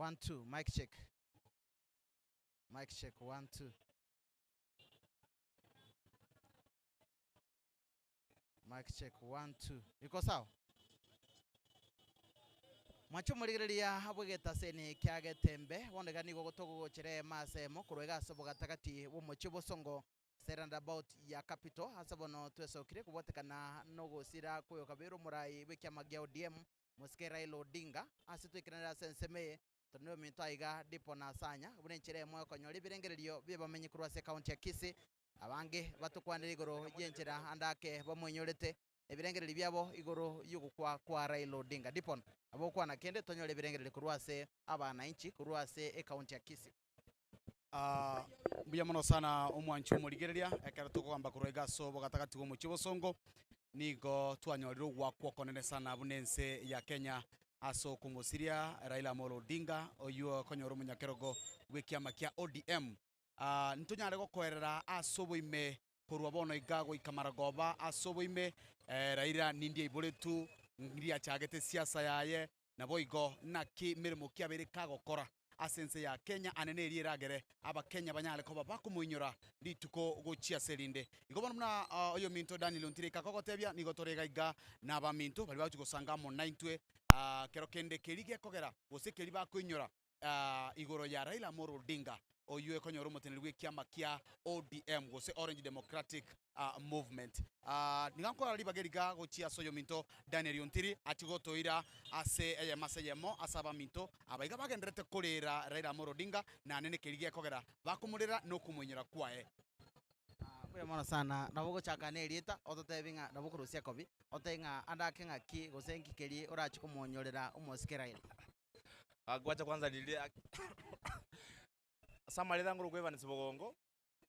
One two, mic check. Mic check, one two. Mic check, one two. Iko sawa? Mwanche omorigereria bw'egetaseni kia Getembe, bono iga nigo togogochera eema ase emo korwa iga ase obogatagati bw'omochie bosongo ase roundabout ya Capital ase bono twesokire kobwatekana nogosira kw'oyokabeire omorai bw'ekiama gia ODM Mosike Raila Odinga ase twaikeranire ase ensemo eye tore nominto aiga Dipo na Asanya buna enchera eyemo yokonyora ebirengererio bi'abamenyi korwa ase ekaunti ya Kisii abange batokwanire igoro y'enchera ande ake bamoinyorete ebirengererio biabo igoro y'ogokwa kwa Raila Odinga. Dipon nabo okwana kende tonyore ebirengererio korwa ase abanainchi korwa ase ekaunti ya Kisii. Mbuya mono sana omwanchi omorigereria, ekero tokogamba korwa iga ase obogatagati bw'omochie bosongo, nigo twanyorire ogoakwa okonene sana buna ense ya Kenya ase okomosiria Raila Amolo Odinga, oyio okonyora omonyakerogo bw'ekiama kia ODM. Ntonyare gokoerera ase oboime korwa bono iga goika maragoba ase oboime, Raila nindie aiboretwe, ndiachagete esiasa yaye, Naboigo naki meremo ki abeire kagokora ase ense ya Kenya ane neria eragere Abakenya banyare koba bakomoinyora rituko gochia ase erinde. Igo bono buna oyominto Daniel Ontireka akogotebia, nigo tore iga iga nabaminto baria bagochia gosanga amo naintwe kero kende keria gekogera gose keria bakoinyora igoro ya Raila Amolo Odinga oyio ekonyora omoteneneri bw'ekiama kia ODM gose Orange Democratic Movement. Nigo nkorora ribaga eriga gochia ase oyominto Daniel Ontiri achie gotoira ase eyemo ase eyemo ase abaminto aba iga bagendererete korera Raila Amolo Odinga naende nekeri gekogera bakomorera na okomoinyora kwaye. Mbuya mono sana, nabo ogochaka na erieta ototebi ng'a nabo okorusia ekobi, otebi ng'a ande ake ng'aki gose nki keria orache komonyorera omosike Raila. Gwacha kwanza riria ase amareta ngoro kwebanisi bogongo,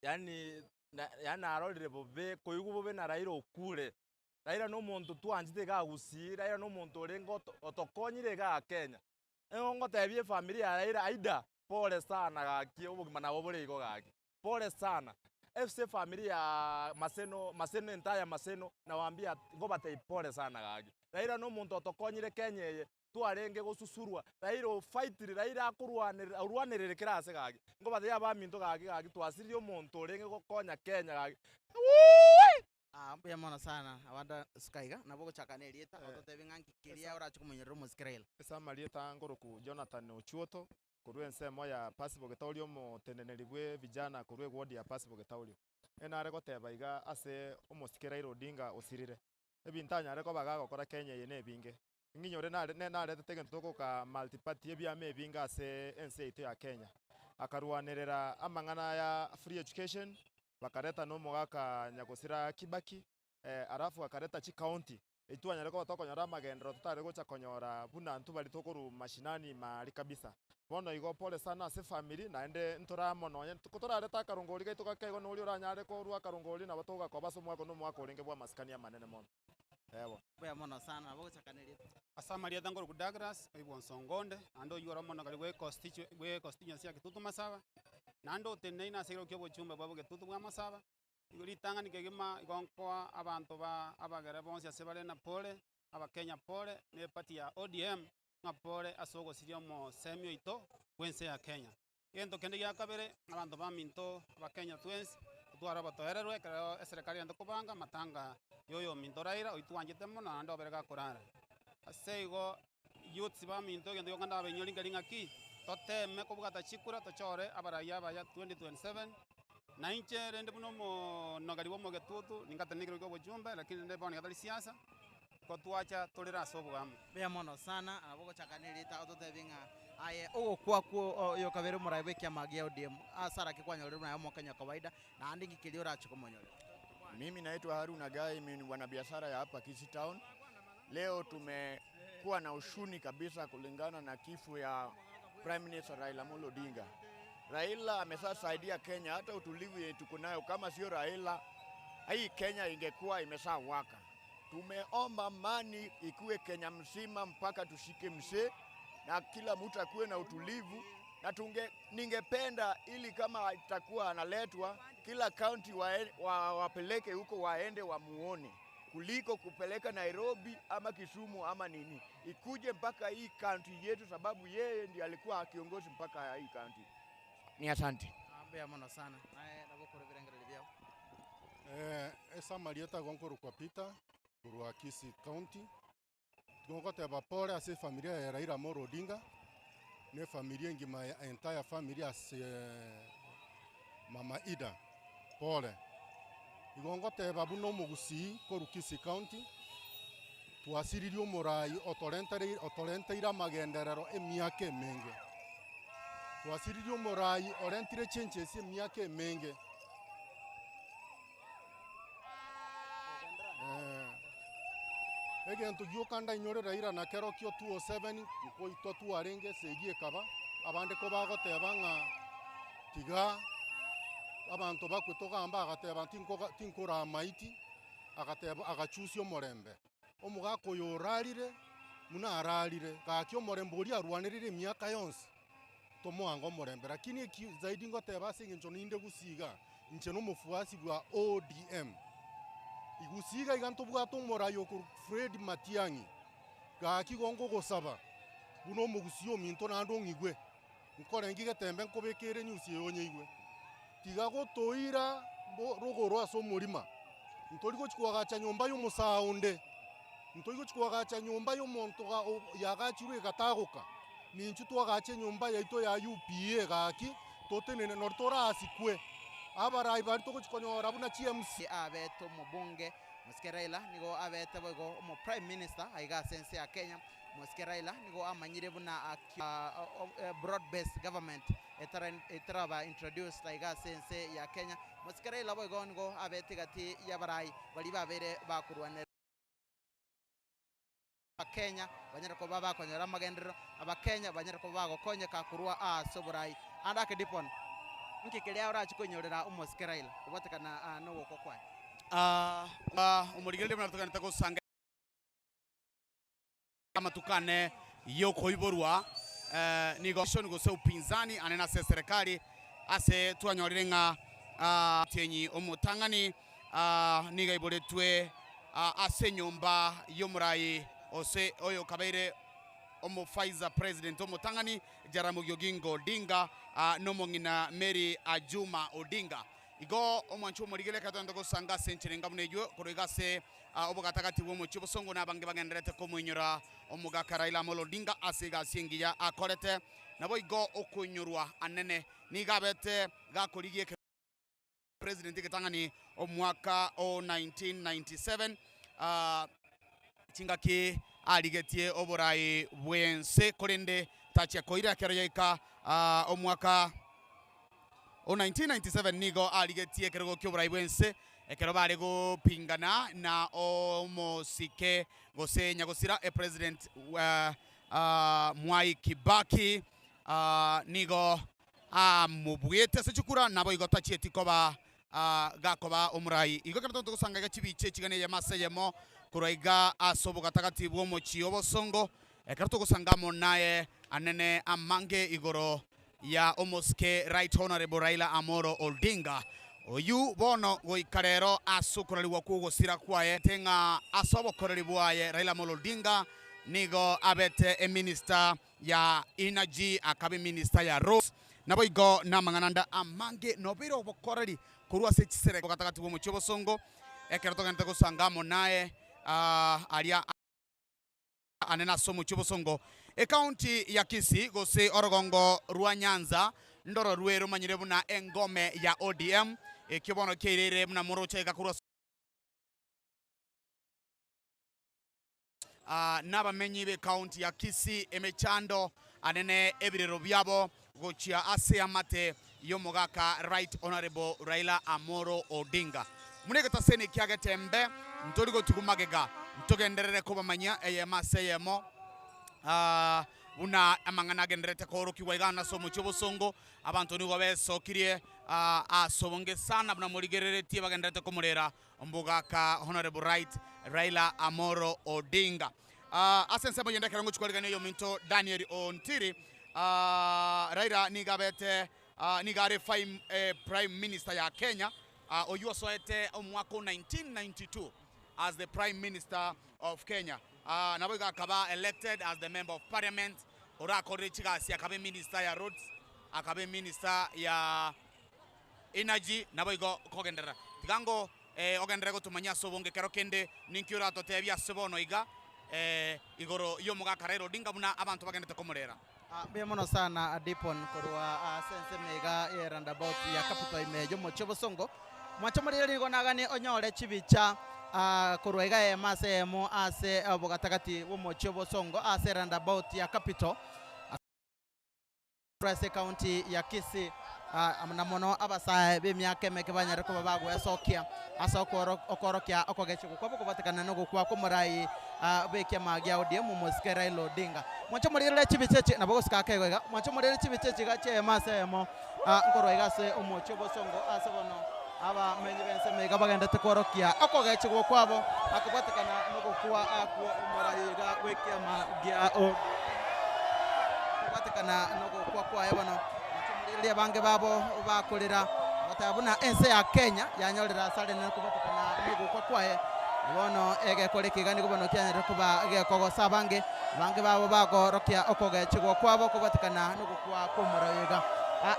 yaani na yaani narorire bobe, koigwa bobe na Raila okure. Raila na omonto twanchete igaa gusii, Raila na omonto orenge oto otokonyire igaa Kenya. Nigo ngotebia efamiri ya Raila aida, pole sana gaki obogima nabo bore igo gaki, pole sana. Ase efamiri yaaa Maseno, Maseno entire Maseno, nawaambia ngobatebia pole sana gaki. Raila na omonto otokonyire Kenya eye, twarenge gosusurwa, Raila ofaitire, Raila akorwanerera orwanerere kera ase gaki. Nkobatebia abaminto gaki gaki twasiririe omonto orenge gokonya Kenya gaki wuuii. Ah, mbuya mono sana abande suka iga, nabo ogochaka na erieta ototebi ng'a nki keria orache komonyorera omosike Raila. Ase amarieta ngoroku Jonathan Ochuoto, korwa ensemo ya Pasibo Getauri omoteneneri bwe vijana korwa eward ya Pasibo Getauri. Enare goteba iga ase omosike Raila Odinga osirire, ebinto anyare koba gagokora Kenya eye nebinge, Ng'inyore nare ne naretete egento togoka multi-party ebiama ebinge ase ense yaito ya Kenya. Akarwanerera amang'ana ya free education, bakareta na omogaka nyagosira Kibaki, alafu akareta chicounty, echio twanyare koba tokonyora amagenderero totare gocha konyora buna intwe baria tokorwa mashinani ime aria kabisa. Bono igo pole sana ase efamiri naende ntore amo nonye ko torarete akarongori gaito gake igo noria oranyare korwa akarongori nabo togakoba ase omwaka na omwaka orenge bw'amasikani amanene mono. Ewa. Mbuya mono sana, nabo ogochakaneria. Ase amarieta nkorokwa Douglas, oibwa Onsongo onde, naende oyio ore omonogari bwe constitu bwe constituency ya Kitutu Masaba, naende oteneine ase ekerogo kia obochumbe bwa Bogetutu bwa Masaba, igo ritang'ani kegima igo nkoa abanto ba abagere bonsi ase bare na pore, abakenya pore, na eparty ya ODM, ng'a pore ase ogosiria omosemi oito bw'ense ya Kenya. Egento kende gia kabere, abanto baminto Abakenya twensi, totware obotoereru ekero eserekari yante kobanga amatanga ya oyominto Raila, oyio twanchete mono naende obere gakorara. Ase igo youths baminto egento gioka ndabainyori nkeri ng'aki, toteme kobwata chikura tochore abarai abaya 2027, na inche rende buna omonogari bwa omogetutu, ningatene ekerogo kia obochumbe lakini rende bono iga tari siasa, Igo twacha torere ase oboamo. Mbuya mono sana, nabo ogochaka nerieta ototebi ng'a aye ogokwa kwo oyokabere omorai bw'ekiama gia ODM ase araki kwanyorire buna aye omokenya kawaida naende inki keria orache komonyorera. Mimi naitwa Haruna Gai, mimi ni mwanabiashara ya hapa Kisii Town. Leo tumekuwa na ushuni kabisa kulingana na kifo ya Prime Minister Raila Amolo Odinga. Raila ameshasaidia Kenya, hata utulivu yenye tuko nayo, kama sio Raila hii Kenya ingekuwa imeshawaka. Tumeomba amani ikuwe Kenya mzima mpaka tushike mzee na kila mtu akuwe na utulivu na tunge, ningependa ili kama itakuwa analetwa kila kaunti wa, wa, wapeleke huko waende wamuone. kuliko kupeleka Nairobi ama Kisumu ama nini, ikuje mpaka hii county yetu, sababu yeye ndiye alikuwa kiongozi mpaka hii county. Ni asante. Mbuya mono sana. Naye nabo okore ebirengererio biao. Ase amarieta igo nkorokwa Peter, korwa Kisii County, nigo ngoteba pore ase efamilia ya Raila Amolo Odinga, na efamilia engima ya entire family ase mama Ida, pore. Igo ngoteba buna omogusii korwa Kisii County, twasiririe omorai otorentereire otorenteire amagenderero emiaka emenge. Twasiririe omorai orentire changes emiaka emenge. Egento gioka ndainyore Raila nakerokio 207 nkoitwa twarenge esegi ekaba, abande kobagoteba ng'a tiga abanto bakwe togambe agateba tinkoga tinkoraa maiti, agateba agachusia omorembe. Omogaka oyo orarire buna ararire, gaki omorembe oria arwanerire emiaka yonsi, tomoange omorembe. Lakini eki zaidi ngoteba ase eng'encho ninde gusii igaa, inche nomofuasi bwa ODM. Gusii iga iga ntobwate omorai okorwa Fred Matiang'i, gaki igo ngogosaba buna omogusii ominto naende ong'igwe, nkorenge getembe nkobeke ere news eye onyeigwe. Tiga gotoira bo rogoro ase omorima, ntori gochi koagacha nyomba ya omosaa onde, ntori gochi koagacha nyomba ya omonto ga o yagachirwe egatagoka, ninchu twagache enyomba yaito ya UPA gaki, totenene nori torasikwe, abarai baria togochi konyora buna chi MC. Abete omobunge, Mosike Raila nigo abete boigo omo prime minister aiga ase ense ya Kenya. Mosike Raila nigo amanyire buna broad based government etaraba introduced aiga ase ense ya Kenya. Mosike Raila boigo nigo abete egati y'abarai baria babeire bakorwanera Abakenya banyare koba bakonyora amagenderero, Abakenya banyare koba bagokonyeka korwa ase oborai. Ande ake Dipon, nki keria orache koinyorera omosike Raila kobwatekana nogokwa kwaye? Omorigereria buna togenderete gosanga. Amatuko ane y'okoiborwa nigo opposition gose upinzani ane nase eserekari ase twanyorire ng'a omotienyi omotang'ani nigo aiboretwe ase enyomba y'omorai ose oyokabeire omovice president omotang'ani Jaramogi Oginga Odinga nomong'ina Mary Ajuma Odinga. Igo omwancho omorigereria ekero togenda gosanga ase enchera enga buna eyio korwa iga ase Obogatagati bw'omochie obosongo na abange bagendererete komoinyora omogaka Raila Amolo Odinga ase egasi engiya akorete, naboigo okoinyorwa anene nigo abete gakorigia ekero president egetang'ani omwaka o 1997 chingaki arigetie oborai bwense korende tachia koira ekero yaika omwaka O 1997 nigo arigetie ekerogo ki'oborai bw'ense ekero bare gopingana na omosike gose nyagosira epresident Mwai Kibaki nigo amobuete ase chikura naboigo tachieti koba gakoba omorai. Igo ekero togosanga iga chibicha echigana eyemo ase eyemo korwa iga ase obogatagati bw'omochie obosongo ekero togosanga amo naye anene amange igoro ya omosike Right Honourable Raila Amolo Odinga, oyio bono goika rero ase okorarigwa kw'ogosira kwaye ng'a ase obokoreri bwaye Raila Amolo Odinga nigo abete eminister ya Energy akaba eminister ya Roads naboigo namang'ana ande amange nobeire obokoreri korwa ase chisere gatagati bw'omochie obosongo ekero togenderete gosanga amo naye aria anene ase omochie obosongo, Ekaunti ya Kisii gose orogongo rwa Nyanza ndororwe romanyire buna engome ya ODM, ekio bono kiaireire buna moroche iga korwa nabamenyi b'ekaunti ya Kisii emechando anene ebirero biabo gochia ase amate y'omogaka Right Honourable Raila Amolo Odinga. Buna egetaseni kia Getembe, ntori gotigwa magega, ntogenderere kobamanyia eyemo ase eyemo buna amang'ana agendererete koorokigwa iga ase omochie obosongo. Abanto nigo besokirie ase obonge sana buna morigereretie bagendererete komorera omogaka Honourable Right Raila Amolo Odinga. Ase ensemo eyende ekero ngochia kwarigania oyominto Daniel Ontiri, Raila nigo abete nigo are Prime Minister ya Kenya, oyio osoete omwaka o 1992. as the Prime Minister of Kenya. Naboigo akaba elected as the Member of Parliament, orakorire chigasi akaba eminister ya Roads, akaba eminister ya Energy, naboigo kogenderera. Tiga ngo ogenderere gotomanyia ase obonge kero kende ninki oratotebie ase bono iga igoro y'omogaka Raila Odinga buna abanto bagendete komorera. Mbuya mono sana Dipon korwa ase ensemo iga ye roundabout ya Capital ime y'omochie obosongo. Mwanche morire nigo naganie onyore chibicha korwa iga eyemo ase eyemo ase obogatagati bw'omochie obosongo ase roundabout ya Capital. Korwa ase ekaunti ya Kisii, na mono abasae b'emiaka emeke banyare koba bagwesokia ase okoorokia okogechigwa kwabo kobatekana nogokwa kw'omorai bw'ekiama gia ODM omosike Raila Odinga. Mwanche morigerere chibicha echi nabo gosika ake igo iga, mwanche morigerere chibicha echi iga chi'eyemo ase eyemo nkorwa iga ase omochie obosongo ase bono abamenyi b'ensemo iga bagendete kworokia okogechigwa kwabo akobwatekana nogokwa kw'omorai iga bw'ekiama gia ODM. Kobwatekana nogokwa kwaye bono, mwanche morigererie abange babo bakorera bagoteba buna ense ya Kenya yanyorire asare nere kobwatekana nogokwa kwaye. Bono egekora eke iga nigo bono kianyarire koba gekogosa abange, abange babo bagorokia okogechigwa kwabo kobwatekana nogokwa kw'omorai iga.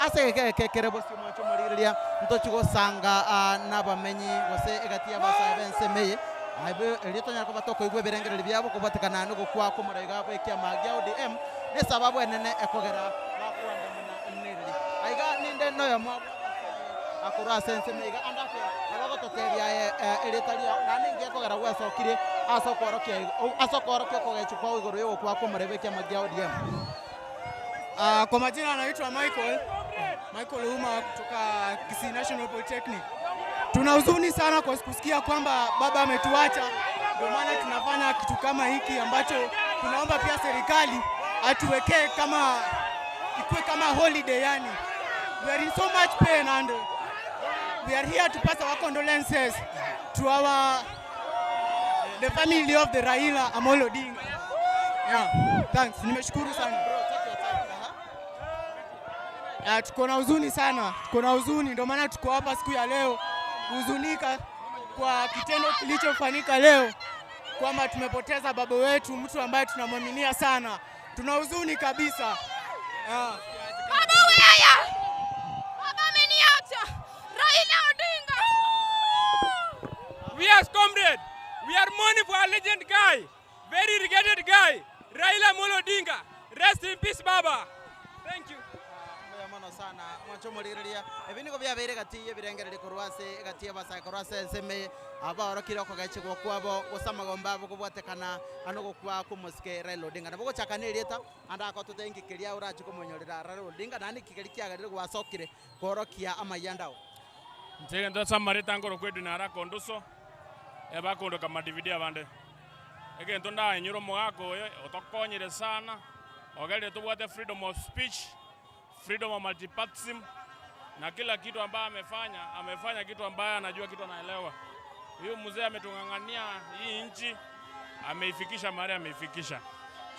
Ase egeka eke kere bosio mwanche omorigereria, ntochi gosanga nabamenyi gose egati y'abasae b'ensemo eye, erio tonyare koba tokoigwa ebirengererio biabo kobwatekana nogokwa kw'omorai iga bw'ekiama gia ODM, nesababu enene ekogera bakoandamana nereri. Aiga ninde noyomo bw'abasae korwa ase ensemo eye iga, ande ake nabo ogototebia aye erieta riao, naende ninki gekogera gwesokirie ase okoorokia ase okoorokia okogechwa kwao igoro y'ogokwa kw'omorai bw'ekiama gia ODM. Kwa majina anaitwa Michael, Michael Ouma kutoka Kisii National Polytechnic. Tuna huzuni sana kwa kusikia kwamba baba ametuacha, ndio maana tunafanya kitu kama hiki ambacho tunaomba pia serikali atuwekee kama ikuwe kama holiday yani. We are in so much pain and we are here to pass our condolences to our the family of the Raila Amolo Odinga. Yeah, thanks. Nimeshukuru sana. Tuko na huzuni sana, tuko na huzuni, ndio maana tuko hapa siku ya leo kuhuzunika kwa kitendo kilichofanyika leo, kwamba tumepoteza baba wetu, mtu ambaye tunamwaminia sana. Tuna huzuni kabisa. Yeah. Baba weya! Baba ameniacha. Raila Odinga. We as comrade, we are mourning for our legend guy, very regretted guy, Raila Amolo Odinga. Rest in peace, Baba. Thank you. Mbuya mono sana mwanche omorigereria ebi nigo biabeire egati y'ebirengererio korwa ase egati y'abasae korwa ase ensemo eye abaorokire okogechigwa kwabo gose amagombo abo kobwatekana nogokwa kw'omosike Raila Odinga. Nabo gochaka na erieta ande agototebia inki keria orache komonyorera Raila Odinga naende inki keria kiagerire gwasokire koorokia amayia ao. Inche egento ase amareta nkorokwa Edwin Araka Onduso, ebakondoka Madividi abande. Egento ndainyore omogaka oyo otokonyire sana, ogerire tobwate freedom of speech, freedom of multipartyism, na kila kitu ambaye amefanya, amefanya kitu ambaye anajua kitu anaelewa. Huyu mzee ametung'ang'ania hii nchi, ameifikisha mahali ameifikisha.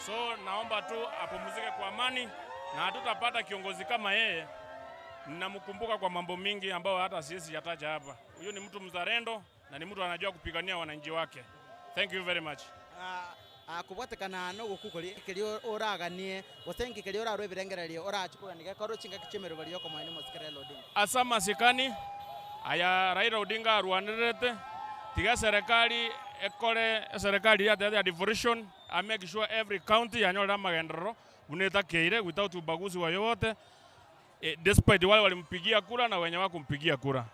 So naomba tu apumzike kwa amani na hatutapata kiongozi kama yeye. Ninamkumbuka kwa mambo mingi ambayo hata siwezi yataja hapa. Huyu ni mtu mzalendo na ni mtu anajua kupigania wananchi wake. Thank you very much. Kobwatekana nogokwa koria keria oraganie gose inki keria orarwe ebirengererio orache kogania gekorwe chingaki chi'emeroberio y'okomoenia omosike Raila Odinga. Ase amasikani aya Raila Odinga arwanererete, tiga eserekari ekore eserekari yatebete ya devolution, a make sure every county yanyorire amagenderero buna etakeire without ubaguzi woyowote, despite wale walimpigia kura na wenye hawakumpigia kura.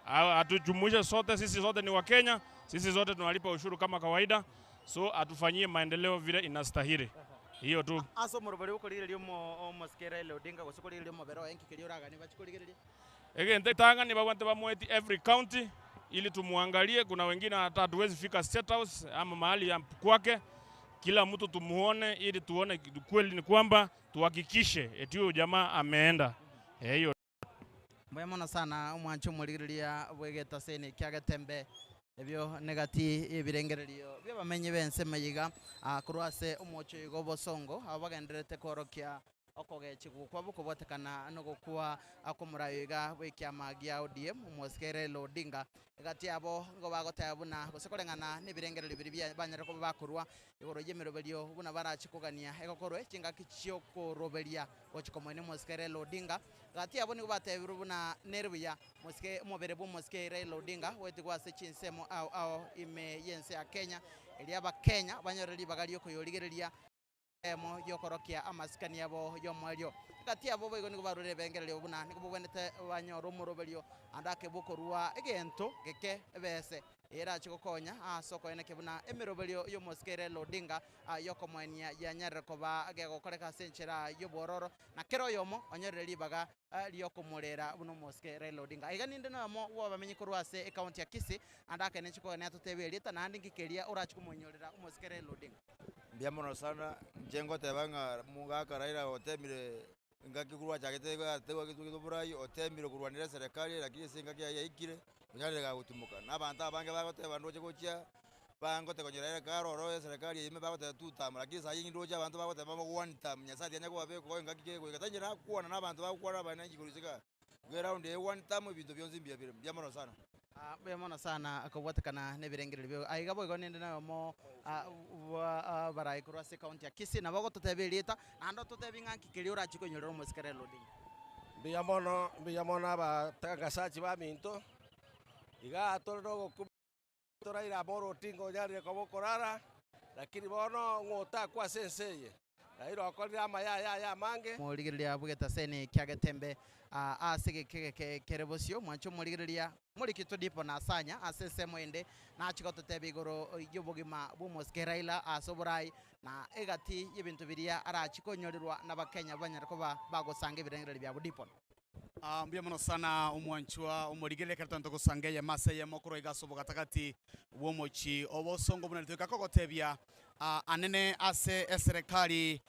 Atujumuishe sote, sisi sote ni Wakenya, sisi sote tunalipa ushuru kama kawaida, so atufanyie maendeleo vile inastahili. Hiyo tu. Ase omorobori bw'okorigereria omosike Raila Odinga gose korigereria omobere oye inki keria oraganie bache korigereria? Egento etang'ani babwate bamoeti every county ili tumuangalie. Kuna wengine hata hatuwezi fika State House ama mahali ya kwake, kila mtu tumuone ili tuone kweli ni kwamba tuhakikishe eti huyo jamaa ameenda. Hiyo. Mbuya mono sana omwancho omorigereria bw'egetaseni kia Getembe ebio negati y'ebirengererio bi'abamenyi b'ensemo iga korwa ase omocho iga obosongo abo bagendererete koorokia. Okogechigwa kwabo kobwatekana nogokwa kw'omoraia iga bw'ekiama gia ODM, omosike Raila Odinga. Egati yabo nigo bagoteba buna gose koreng'ana nebirengererio biria banyare koba bakorwa igoro y'emeroberio buna barache kogania egokorwe chingaki chi'okoroberia gochia komoenia omosike Raila Odinga. Gati yabo nigo batebirwe buna nere buya mosike omobere bw'omosike Raila Odinga goetigwa ase chinsemo ao ao ime y'ense ya Kenya, erio abakenya banyore ribaga riokoyorigereria. Emo y'okorokia amasikani abo y'omoerio. Egati yabo boigo nigo barure ebirengererio buna nigo bogwenerete banyore omoroberio ande ake bw'okorua egento geke ebese erache gokonya ase okoenekia buna emeroberio y'omosike Raila Odinga y'okomoenia yanyarire koba gegokoreka ase enchera y'obwororo na kera oyomo onyorire ribaga riokomorera buna omosike Raila Odinga. Iga ninde noyomo bw'abamenyi korwa ase ecounty ya Kisii ande ake ninche kogania totebe erieta naende ngike eria orache komoinyorera omosike Raila Odinga. Mbuya mono sana, inche ngoteba ng'a omogaka Raila otemire engaki korwa achagete iga ategwa egetwe oborai, otemire korwanera eserekari lakini ase engaki yaye yaikire, onyarire gagotimoka. Na abanto abange bagoteba ndoche gochia, bangote konya Raila kare ororo eserekari eye ime bagoteba two term, lakini saa hii ndoche abanto bagoteba bo one term, Nyasaye tiga anya kobabeka oo engaki kegoika. Tari inche nakwana na abanto bagokwana abananchi korwa isiko aa, igo eround eye one term ebinto bionsi mbuya bire, mbuya mono sana. Mbuya mono sana kobwatekana nebirengererio biao. Aiga boigo ninde noyomo bwa abarai korwa ase ekaunti ya Kisii, nabo ogototebia erieta, naende ototebie ng'a nki keria orachie koinyorera omosike Raila Odinga. Mbuya mono, mbuya mono abatangasachi baminto, igaa tore nogokumi. Toraire Amolo Odinga onyarire koba okorara, lakini bono ng'o otakwa ase ense eye? Raila okorire amaya aye aya amange. Morigereria bw'egetaseni kia Getembe ase geke geke kere bosio, mwanche omorigereria morikitwe dipo na Sanya ase ensemo ende, nachie gototebia igoro y'obogima bw'omosike Raila ase oborai, na egati y'ebinto biria arachie konyorerwa n'Abakenya banyare koba bagosanga ebirengererio biabo dipo. Mbuya mono sana omwanchwa omorigereria ekero togento gosanga eyemo ase eyemo korwa iga ase obogatagati bw'omochie obosongo buna ritoika kogotebia anene ase eserekari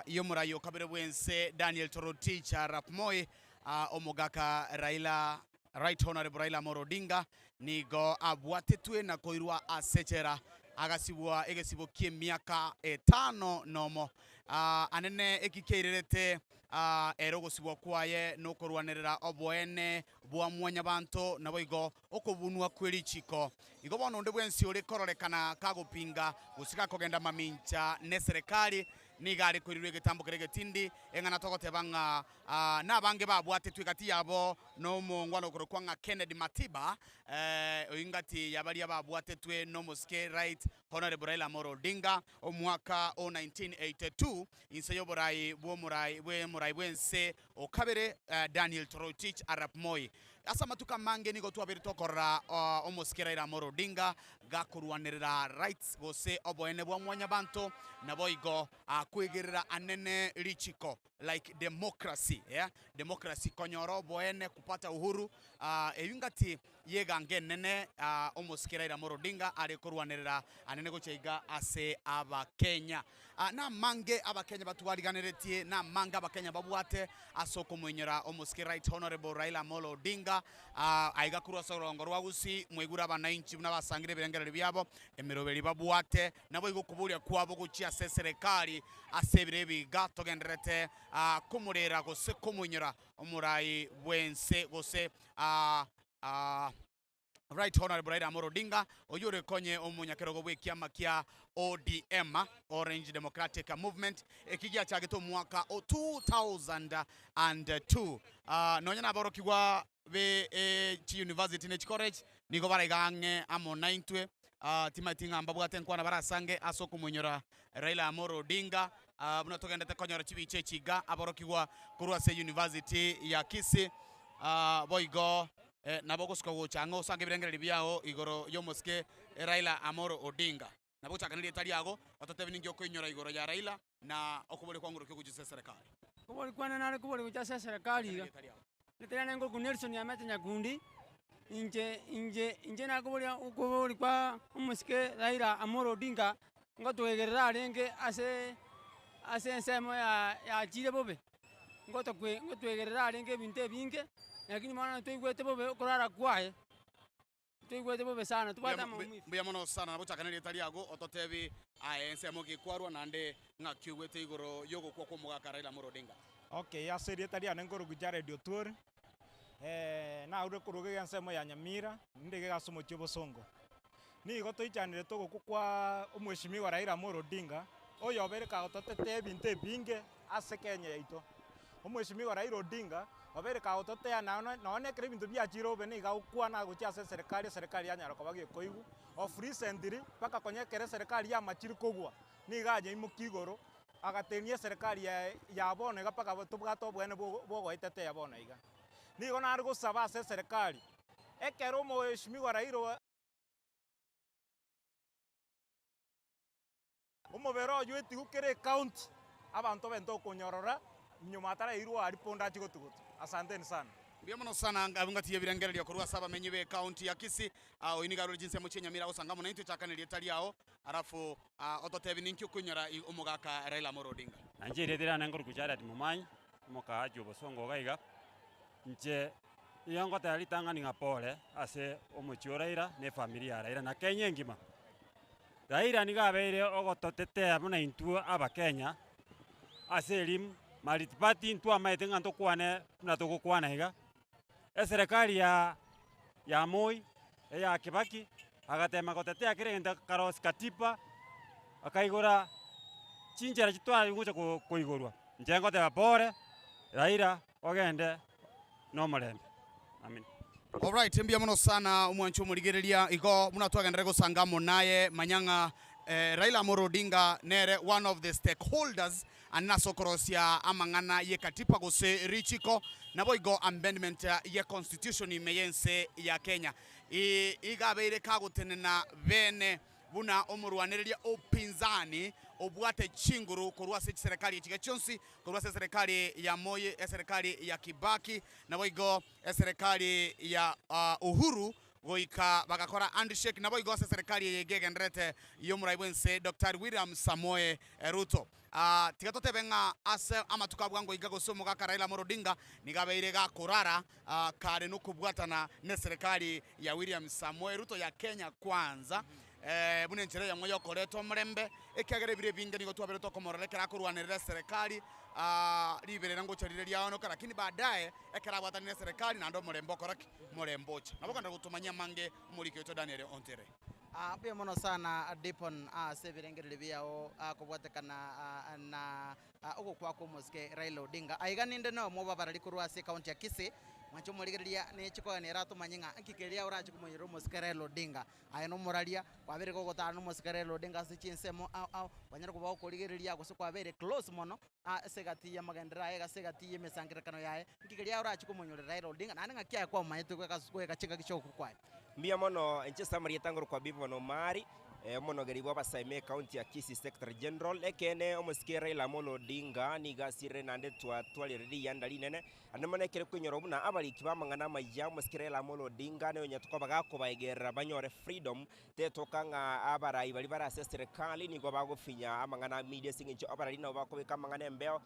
y'omorai okabere bw'ense Daniel Toroitich arap Moi omogaka Raila Right Honourable Raila Amolo Odinga nigo abwatetwe na koirwa ase echela agasibwa egesibo ki'emiaka etano nomo. Anene eki kiairerete ere ogosibwa kwaye nokorwanerera oboene bwa mwanyabanto naboigo okobunwa kwe richiko. Igo bono onde bwensi ore kororekana kagopinga gose gakogenda mamincha neserekari nigo are koirirwa egetambo keria egetindi, eng'ana togoteba ng'a nabange babwatetwe egati yabo nomongwana okorokwa ng'a Kennedy Matiba, oyio ngati ya baria babwatetwe nomosike Right Honourable Raila Amolo Odinga omwaka o 1982 inse y'oborai bw'omorai bw'omorai bw'ense o kabere Daniel Toroitich arap Moi. Ase amatuko amange nigo twabeire tokorora omosike Raila Amolo Odinga gakorwanerera rights gose oboene bwa mwanyabanto naboigo kwegerera anene richiko like democracy yeah democracy konyora oboene kupata uhuru eyio ngati y'egango enene omosike Raila Amolo Odinga are korwanerera anene gochia iga ase abakenya. Namange abakenya batwariganeretie, namange abakenya babwate ase okomoinyora omosike Right Honourable Raila Amolo Odinga aiga korwa ase orongo rwa Gusii mwaigure abanainchi buna basangire ebirengererio biabo emeroberi babwate Naboigo okoboria kwabo gochia ase eserekari ase ebiro ebi iga togendererete komorera gose komoinyora omorai bw'ense gose Right Honourable Raila Amolo Odinga oyio ore konye omonyakerogo bw'ekiama kia ODM, Orange Democratic Movement, eki giachagete omwaka o 2002. Nonya naborokigwa be chiuniversity ne chicollege nigo baraiga ang'e amo naintwe. Timaeti ng'a mbabwate enkwana barasange ase okomoinyora Raila Amolo Odinga buna togendete konyora chibicha echi iga aborokigwa korwa ase university ya Kisii boigo nabo ogosuka gocha ang'e osange ebirengererio biao igoro y'omosike Raila Amolo Odinga. Nabo gochaka nerieta riago ototebie ninki okoinyora igoro ya Raila na okoboria kwang'u rokia ogochia ase eserekari. Okoboria kwane nare koboria gochia ase eserekari iga, rieta riane nkorokwa Nelson Nyamete Nyakundi, inche inche inche nakoboria okoboria kwa omosike Raila Amolo Odinga, ngotwegerera arenge ase ase ensemo ya yachire bobe, ngotokwe ngotwegerera arenge ebinto ebinge, lakini bono twaigwete bobe okorara kwaye. Toigwete bobe sana, tobwate amaumivu. Mbuya mono sana nabo chaka nerieta riago ototebi aye ensemo ki kwarwa naende ng'aki oigwete igoro yogokwa kw'omogaka Raila Amolo Odinga. Okay, ase erieta riane nkorokwa Jared Otwori, narure korwa iga ensemo ya Nyamira, ninde iga ase omochie o Bosongo. Nigo toichanerete ogokwa kwa omweshimiwa Raila Amolo Odinga, oyobeire kagototetea ebinto ebinge ase Kenya yaito. Omweshimiwa Raila Odinga, obeire kagototea nonya nonya ekero ebinto biachire bobe nigo agokwana gochia ase eserekari, eserekari yanyara koba gekoigwa, of recently, mpaka konya ekero eserekari yamachire kogwa, nigo anyaimokia igoro, agatenia eserekari yaye ya bono iga mpaka tobwate oboene bwo bwogoetetea bono iga. Nigo nare gosaba ase eserekari, ekero omweshimiwa Raila. Omobere oyio etigwe kera ecounty, abanto bente okonyorora, nyuma atarairwa aria pondo achie gotugutwa. Asanteni sana. Mbuya mono sana abwo ngatiga ebirengererio korwa ase abamenyi be county ya Kisii. Ah, oyo nigo arure chinsemo chia Nyamira agosanga amo naintwe chaka nerieta riao alafu ah, ototebi ninki okoinyora i- omogaka Raila Amolo Odinga. Nainche erieta riane nkorokwa Jared Momanyi, omokaachi o Bosongo iga iga, inche nigo ngoteba ritang'ani ng'a pole ase omochie o Raila na efamiri ya Raila na Kenya engima. Raila nigo abeire ogototetea buna intwe abakenya, ase elimu, multiparty ntwamaete ng'a ntokwane buna togokwana iga, eserekari ya ya Moi, eya Kibaki, agatema gotetea kera egento akarosia katiba, akaigora chinchera chitware gocha ko koigorwa. Inche ngoteba pore, Raila ogende nomorembe. Amina. Alright, mbuya mono sana omwanchi omorigereria igo buna twagenderere gosanga amo naye manya ng'a eh, Raila Amolo Odinga nere one of the stakeholders ande nase okorosia amang'ana ye katiba gose richiko naboigo amendment ye constitution ime y'ense ya Kenya. I- Iga abeire kagotenena bene buna omorwanereria o upinzani obwate chinguru korwa ase chiserekari echiga chionsi, korwa ase eserekari ya Moi, eserekari ya Kibaki, naboigo eserekari ya Uhuru goika bagakora handshake, naboigo ase eserekari eye iga egendererete y'omorai bw'ense Daktari William Samoei Ruto. Tiga totebe ng'a ase amatuko a bwango iga gose omogaka Raila Amolo Odinga nigo abeire gakorara kare nokobwatana neserekari ya William Samoei Ruto ya Kenya Kwanza buna enchera eyemo yokoreta omorembe ekiagera ebiro ebinge nigo twabeire tokomorora ekero akorwanerera eserekari riberera ngocha rire riaonoka lakini baadaye ekero abwatanire neserekari naende omorembe okora ki? Omorembe ocha. Nabo kogenda gotomanyia amange omoriki oito Daniel Ontere. Mbuya mono sana Dipon ase ebirengererio biao kobwatekana na ogokwa kw'omosike Raila Odinga. Aiga ninde noyomo bw'abarari korwa ase ekaunti ya Kisii, mwanche omorigereria ne chikoyani ere atomanye ng'a nki keria orache komonyerera omosike Raila Odinga. Aye nomoraria, kwabeire gogotara nomosike Raila Odinga ase chinsemo ao ao, kwanyare koba gokorigereria gose kwabeire close mono ase egati y'amagenderero aye, ase egati y'emesangererekano yaye, nki keria orache komonyorera Raila Odinga, naende ng'aki aye kwamomanyete goika chingaki chi'ogokwa kwaye. Mbuya mono inche ase amarieta ngorokwa Beaven Omari, omonogeri bw'abasae ekaunti ya Kisii Secretary General. Ekeene omosike Raila Amolo Odinga nigo asirire naende twatwarire riyanda rinene, naende mono ekere koinyora buna abariki b'amang'ana amaya omosike Raila Amolo Odinga nonya tokoba gakobaegerera banyore freedom, tetoka ng'a abarai baria bare ase eserekari nigo bagofinya amang'ana a media ase eng'encho abarai nabo bakobeka amang'ana embeo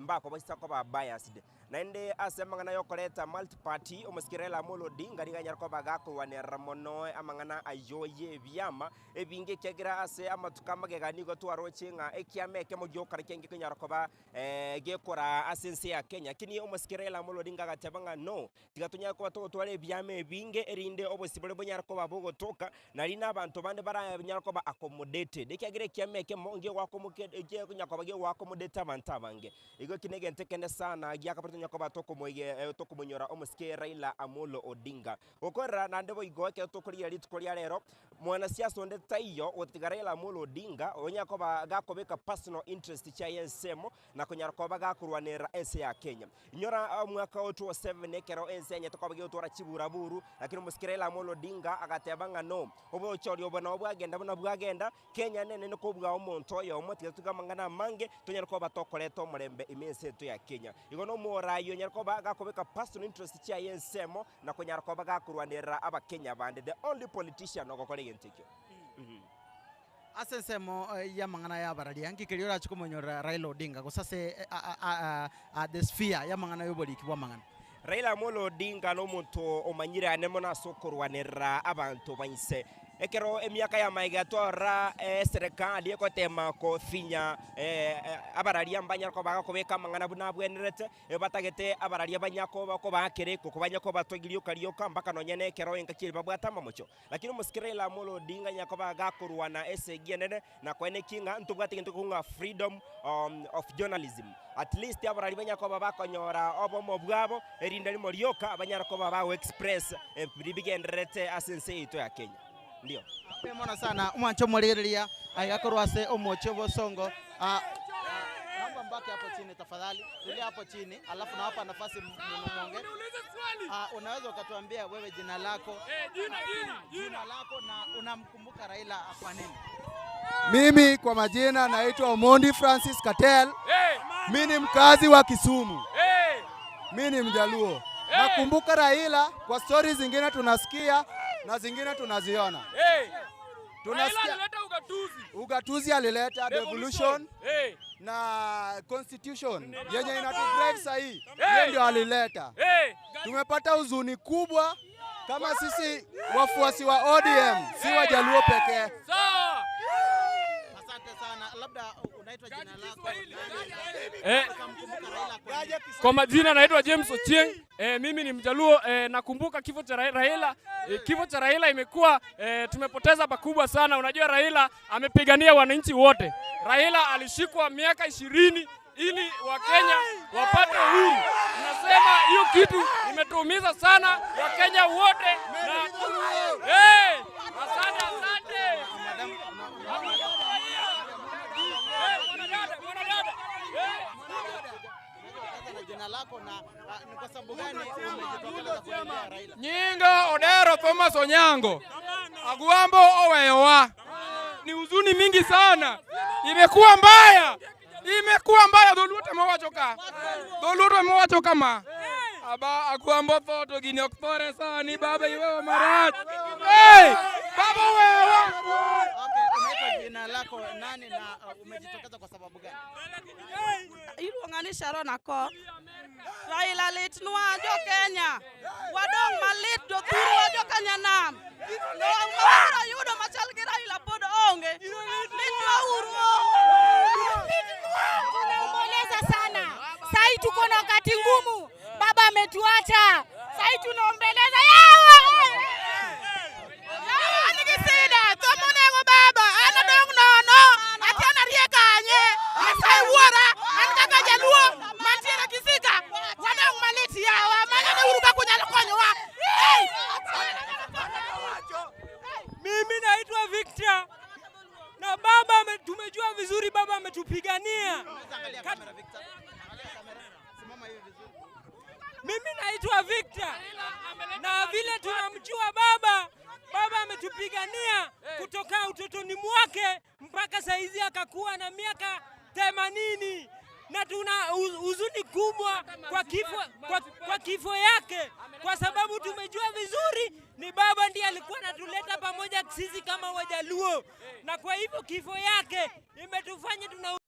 mbakobaisa koba biased. Naende ase amang'ana y'okoreta multiparty, omosike Raila Amolo Odinga nigo anyare koba gakorwanerera mono amang'ana ayio y'ebiama ebinge ekiagera ase amatuko amagega nigo twaroche ng'a ekiama ekemo gioka kiange konyara koba gekoraa ase ense ya Kenya. Lakini omosike Raila Amolo Odinga agateba ng'a no, tiga tonyare koba togotwara ebiama ebinge erinde obosibore bonyare koba bogotoka, nari na abanto bande baranyare koba accommodated ekiagera ekiama ekemo ngegoaccommodate koba gegoaccommodate abanto abange. Igo eki negento ekene sana giakabere tonya koba tokomoige tokomonyora omosike Raila Amolo Odinga. Gokorera naende boigo ekero tokorigia rituko ria rero, mwanasiasa onde taiyo gotatiga Raila Amolo Odinga onya koba gakobeka personal interest chiaye ensemo na konyara koba gakorwanerera ense ya Kenya. Inyora omwaka o 2007 ekero ense yanyete koba gegotwara chiburaburu, lakini omosike Raila Amolo Odinga agateba ng'a no, obochori obo nabo bwagenda buna bwagenda, Kenya nenene kobua omonto oyomo, tiga totige amang'ana amange, tonyare koba tokoreta omorembe ime ense ento ya Kenya. Igo nomorai onyare koba gakobeka personal interest chiaye ensemo na konyara koba gakorwanerera abakenya bande, the only politician ogokora egento ekio. Ase ensemo y'amang'ana y'abararia, nki keria orache komonyorera Raila Odinga gose ase the sphere y'amang'ana y'oboriki bw'amang'ana? Raila Amolo Odinga nomonto omanyire ane mono ase okorwanerera abanto ba inse. Ekero emiaka ya magega twarora eserekari egotema kofinya abararia mbanyare koba bagokobeka amang'ana buna abwenerete, batagete abararia banya koba kobaakera ekoko banya kobatogia rioka rioka mpaka nonye na ekero engaki eria babwate amamocho. Lakini omosike Raila Amolo Odinga anya koba gakorwana esegi enene na koenekia ng'a ntobwate egento gekong'u ng'a freedom of journalism. At least abarari banyare koba bakonyora obomo bwabo erinde rimo rioka banyare koba bago express biria bigendererete ase ense yaito ya Kenya. Ndio. Mbuya mono sana omwanche omorigereria aiga korwa ase omochie obosongo. Ah, naomba mbaki hapo chini tafadhali, tulia hapo chini alafu nawapa nafasi mwonge. Ah, unaweza ukatuambia wewe jina lako, jina lako na unamkumbuka Raila kwa nini? Mimi kwa majina naitwa Omondi Francis Katel. Mi ni mkazi wa Kisumu. Mi ni Mjaluo. Nakumbuka Raila kwa stori zingine tunasikia na zingine tunaziona. Tunasikia ugatuzi alileta devolution na constitution yenye inatudrive sahii, hiyo ndio alileta. Tumepata huzuni kubwa kama sisi wafuasi wa ODM, si Wajaluo pekee. Asante sana. Labda unaitwa jina lako. Kwa majina naitwa James Ochieng. Mimi ni Mjaluo. Nakumbuka kifo cha Raila. Kifo cha Raila imekuwa tumepoteza pakubwa sana. Unajua Raila amepigania wananchi wote. Raila alishikwa miaka 20 ili Wakenya wapate uhuru. Nasema hiyo kitu imetuumiza sana Wakenya wote na hey, asante asante. Jina lako na ni kwa sababu gani umejitokeza kuombea Raila? Nyinga Odero Thomas Onyango Agwambo oweyowa. Ni huzuni mingi sana, imekuwa mbaya, imekuwa mbaya. Dholuo temo wacho ka, dholuo temo wacho kama aba Agwambo tho to gini ok thore sani, baba iwewa marach. Hey, baba oweyowa. Okay, unaitwa jina lako nani na umejitokeza kwa sababu gani? Iluonga ni Sharon Akor. Raila litnwa jo Kenya. Wadong' malit jothurwa jo Kenya nam. Dong' ma yudo machal gi Raila pod onge. Litnwa uru. Tunaomboleza sana. Sai tuko na wakati ngumu, baba ametuacha. Sai tunaombeleza yawa. Yawa nigi sida, tho monego baba, an adong' nono, akia narie kanye, Nyasaye wuora, an kaka jaluo mantiere Kisika, wadong' malit yawa, manyane uru kaka unyalo konyowa. Hey! Mimi naitwa Victor na baba, tumejua vizuri baba ametupigania. Mimi naitwa Victor na vile tunamjua baba, baba ametupigania kutoka utotoni mwake mpaka saizi akakuwa na miaka 80 na tuna huzuni kubwa kwa kifo yake, kwa sababu tumejua vizuri ni baba ndiye alikuwa anatuleta pamoja sisi kama Wajaluo, na kwa hivyo kifo yake imetufanya tuna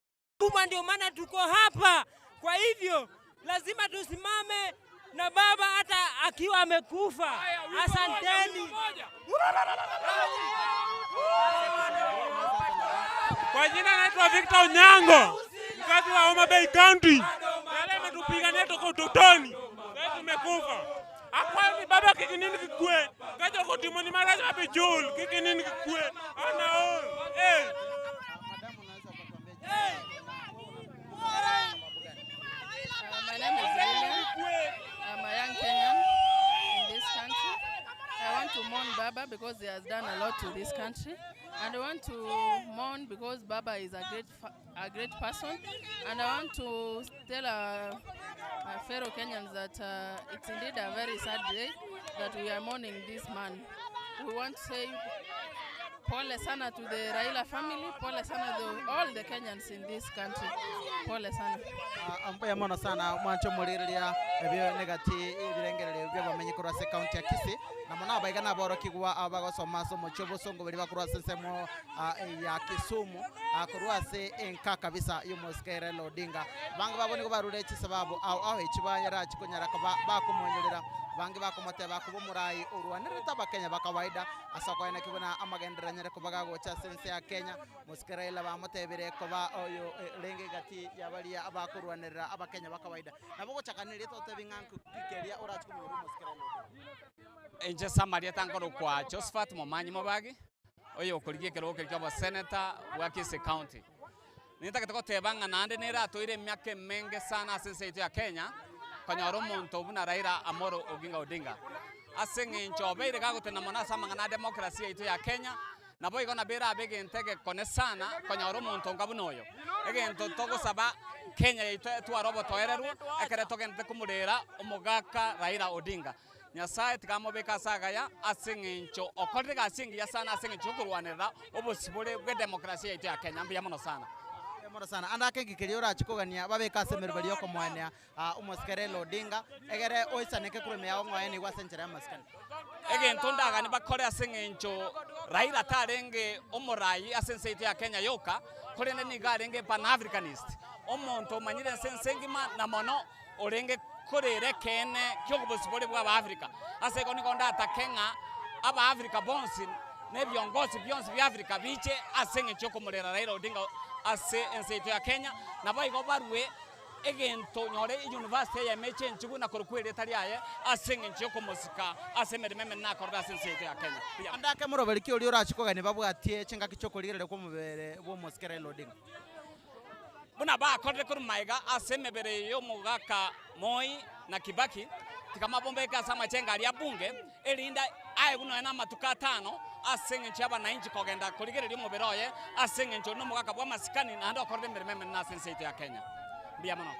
kubwa, ndio maana tuko hapa. Kwa hivyo lazima tusimame na baba hata akiwa amekufa. Asanteni. Kwa jina naitwa Victor Onyango, mkazi wa Homa Bay County. Yale ametupigania toka utotoni, sasa tumekufa. Akwani baba kikinini kikwe, kaja kotimoni marach mabichul, kikinini kikwe, anaol. Eh. My name is Leila. I'm a young Kenyan in this country. I want to mourn Baba because he has done a lot to this country. And I want to mourn because Baba is a great person. And I want to tell our fellow Kenyans that it's indeed a very sad day that we are mourning this man. We want to say Pole sana to the Raila family, pole sana to all the Kenyans in this country. Pole sana. Mbuya mono sana mwanche omorigereria ebio negati ebirengererio bi'abamenyi korwa ase ekaunti ya Kisii, na mono abaiga naborokigwa abagosoma ase omochie obosongo baria bakorwa ase ensemo ya Kisumu korwa ase enka kabisa y'omosike Raila Odinga. Abange babo nigo barure chisababu ao ao echi barachi konyara koba bakomoinyorera, abange bakomoteba koba omorai orwanererete abakenya ba kawaida ase okoeneki buna amagenderero anyare koba gagocha ase ense ya Kenya. Mosike Raila bamotebire koba oyo orenge egati ya baria abakorwanerera abakenya ba kawaida. Nabo ogochaka nerieta otebi ng'a nki keria orache komonyorera omosike Raila Odinga. Inche ase amarieta nkorokwa Josephat Momanyi Mobagi, oyokorigia ekerogo keria kia oboseneta bwa Kisii County. Nintagete goteba ng'a naende neratoire emiaka emenge sana ase ense yaito ya Kenya, konyora omonto buna Raila Amolo Oginga Odinga. Ase eng'encho obeire gagotenena mono ase amang'ana a democracy yaito ya Kenya, Naboigo nabo erabe egento egekone sana konyora omonto onga buna oyo. Egento togosaba Kenya yaito etware obotoereru ekere togenderete komorera omogaka Raila Odinga. Nyasae tiga amobeke ase agaya ase eng'encho okorire egasi engiya sana ase eng'encho yokorwanerera obosibore bwe demokrasia yaito ya Kenya. Mbuya mono sana. Mbuya mono sana. Ande ake ngikeria orache kogania babeke ase emeroberi yokomoenia omosike Raila Odinga egere oisaneke korwa ime yao ng'oe nigo ase enchera y'amasikani. Egento ndaganie bakore ase eng'encho Raila tarenge omorai ase ense yaito ya Kenya yoka, korende nigo arenge Pan-Africanist, omonto omanyire ense ense engima na mono orenge korera ekeene ki'obosibore bwa Abaafrika. Ase igo nigo ndatake ng'a Abaafrika bonsi na ebiongosi bionsi bia Africa biche ase eng'encho yokomorera Raila Odinga ase ense yaito ya Kenya, naboigo barue egento nyore eyunivasiti eyemo echenchigwe na korokwa erieta riaye ase engencho y'okomosika ase emeremo emenene akorire ase ense yaito ya Kenya. Mbuya. Ande ake moroberi ki oria orache kogania babwatie chingaki chi'okorigereria kw'omobere bw'omosike Raila Odinga? Buna bakorire korwa magega ase emebere y'omogaka Moi na Kibaki, tiga mabombeke ase amachengo aria a bunge, erinde aegwe nonya namatuko atano ase engencho y'abanainchi kogenda korigereria omobere oye, ase engencho oria nomogaka bw'amasikani naende okorire emeremo emenene ase ense yaito ya Kenya. Mbuya mono.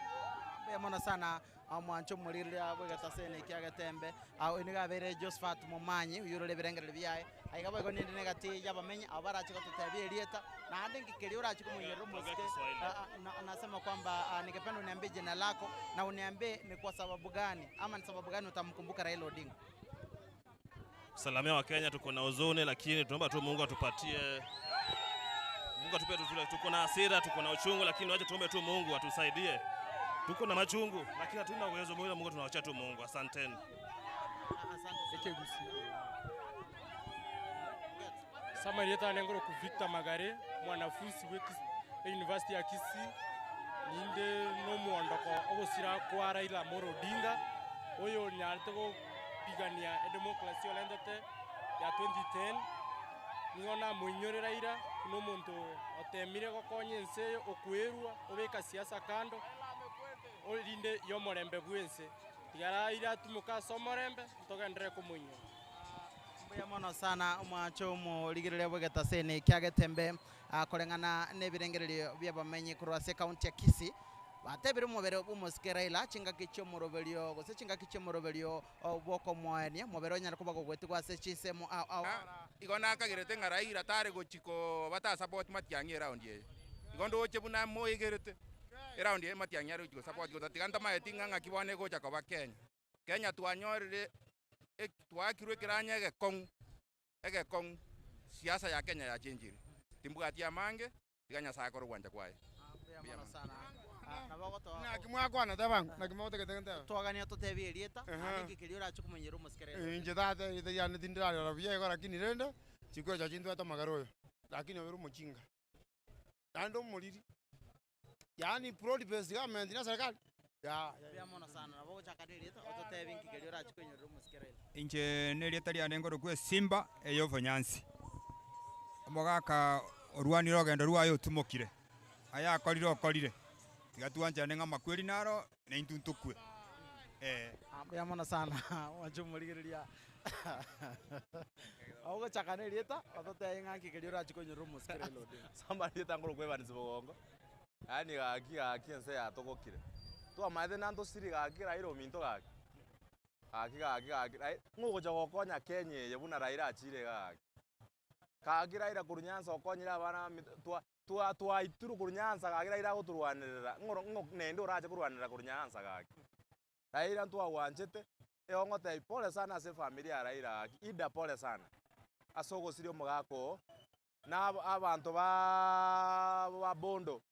Mbuya mono sana omwancho omorigereria bw'egetaseni kia Getembe. Oyo nigo abeire Josephat Momanyi, oyio orore ebirengererio biaye. Aiga boigo ninde negati y'abamenyi abwo barache gototebia erieta, naende inki keria orache komoinyorera omosike, nasema kwamba ningependa uniambie jina lako na uniambie ni kwa sababu gani ama ni sababu gani utamkumbuka Raila Odinga. Salamia wa Kenya, tuko na huzuni, lakini tunaomba tu Mungu atupatie, Mungu atupe, tuko na hasira, tuko na uchungu, lakini wacha tuombe tu Mungu atusaidie. Tuko na machungu, lakini hatuna uwezo mwingine, Mungu tunawachia tu Mungu. Asanteni. Samarieta nengoro ku Victor Magare mwanafunzi bwe University ya Kisii ninde nomuondoko ogosira kwa Raila Amolo Odinga oyo onyarete gopigania edemocracy orentete ya 2010 nigo namoinyore Raila buna omonto otemire gokonya ense eye okwerwa obeka siasa kando erinde ya omorembe bwa ense. Tiga Raila atimoke ase omorembe ntogenderere komoinyora. Mbuya mono sana omwancho omorigereria bw'egetaseni kia Getembe koreng'ana nebirengererio bi'abamenyi korwa ase ekaunti ya Kisii batebire omobere bw'omosike Raila chingaki chi'omoroberio gose chingaki chi'omoroberio bw'okomoenia omobere onyare koba gogoetigwa ase chinsemo ao ao. Igo nakagerete ng'a Raila tare gochi koba tasapoti Matiang'i eround eye. Igo ndoche buna moegerete eround eye Matiang'i are gochi gosapoti gotatiga ntamaeti ng'a ng'aki bono egocha koba Kenya. Kenya twanyorire twaakirwe ekeranya egekong'u, egekong'u, siasa ya Kenya yachenchire. Timbwati amange, tiga Nyasaye akore ogwancha kwaye. Mbuya mono. Naki mwakwana teba ng'o? Naki mogotagete ntebe? Twagania totebie erieta, naende inki keria orache komonyera omosike rero? Inche tata erieta riane tindirarora buya igo lakini rende, chikwecha chintwete amagera oyo, lakini obeire omochinga, naende omoriri, yaani broad based government na eserekari yaya. Mbuya mono sana, nabo ogochaka nerieta ototebie inki keria orache koinyorera omosike rero. Inche nerieta riane nkorokwa Esimba ey'obonyansi. Omogaka orwanire orogendo rwaye otimokire, ayakorire okorire, tiga twanchane ng'a amakweri naro na intwe ntokwe, eh. Mbuya mono sana mwanche omorigereria ogochaka nerieta ototebie ng'a nki keria orache koinyorera omosike Raila Odinga. Samarieta nkorokwa Evans Bogonko, yaani gaki gaki ense yatogokire, twamaete nantosiri gaki Raila ominto gaki. Gaki gaki gaki Rai ng'o ogocha gokonya Kenya eye buna Raila achire iga gaki. Gaki Raila korwa Nyanza okonyire abana bamito twa twa twaitirwe korwa Nyanza gaki Raila agotorwanerera ng'oro ng'o nende orache korwanerera korwa Nyanza gaki. Raila ntwagwanchete, igo ngotebi pole sana ase efamiri ya Raila gaki, Ida pole sana, ase ogosiria omogaka oo, na aba abanto baaaa ba Bondo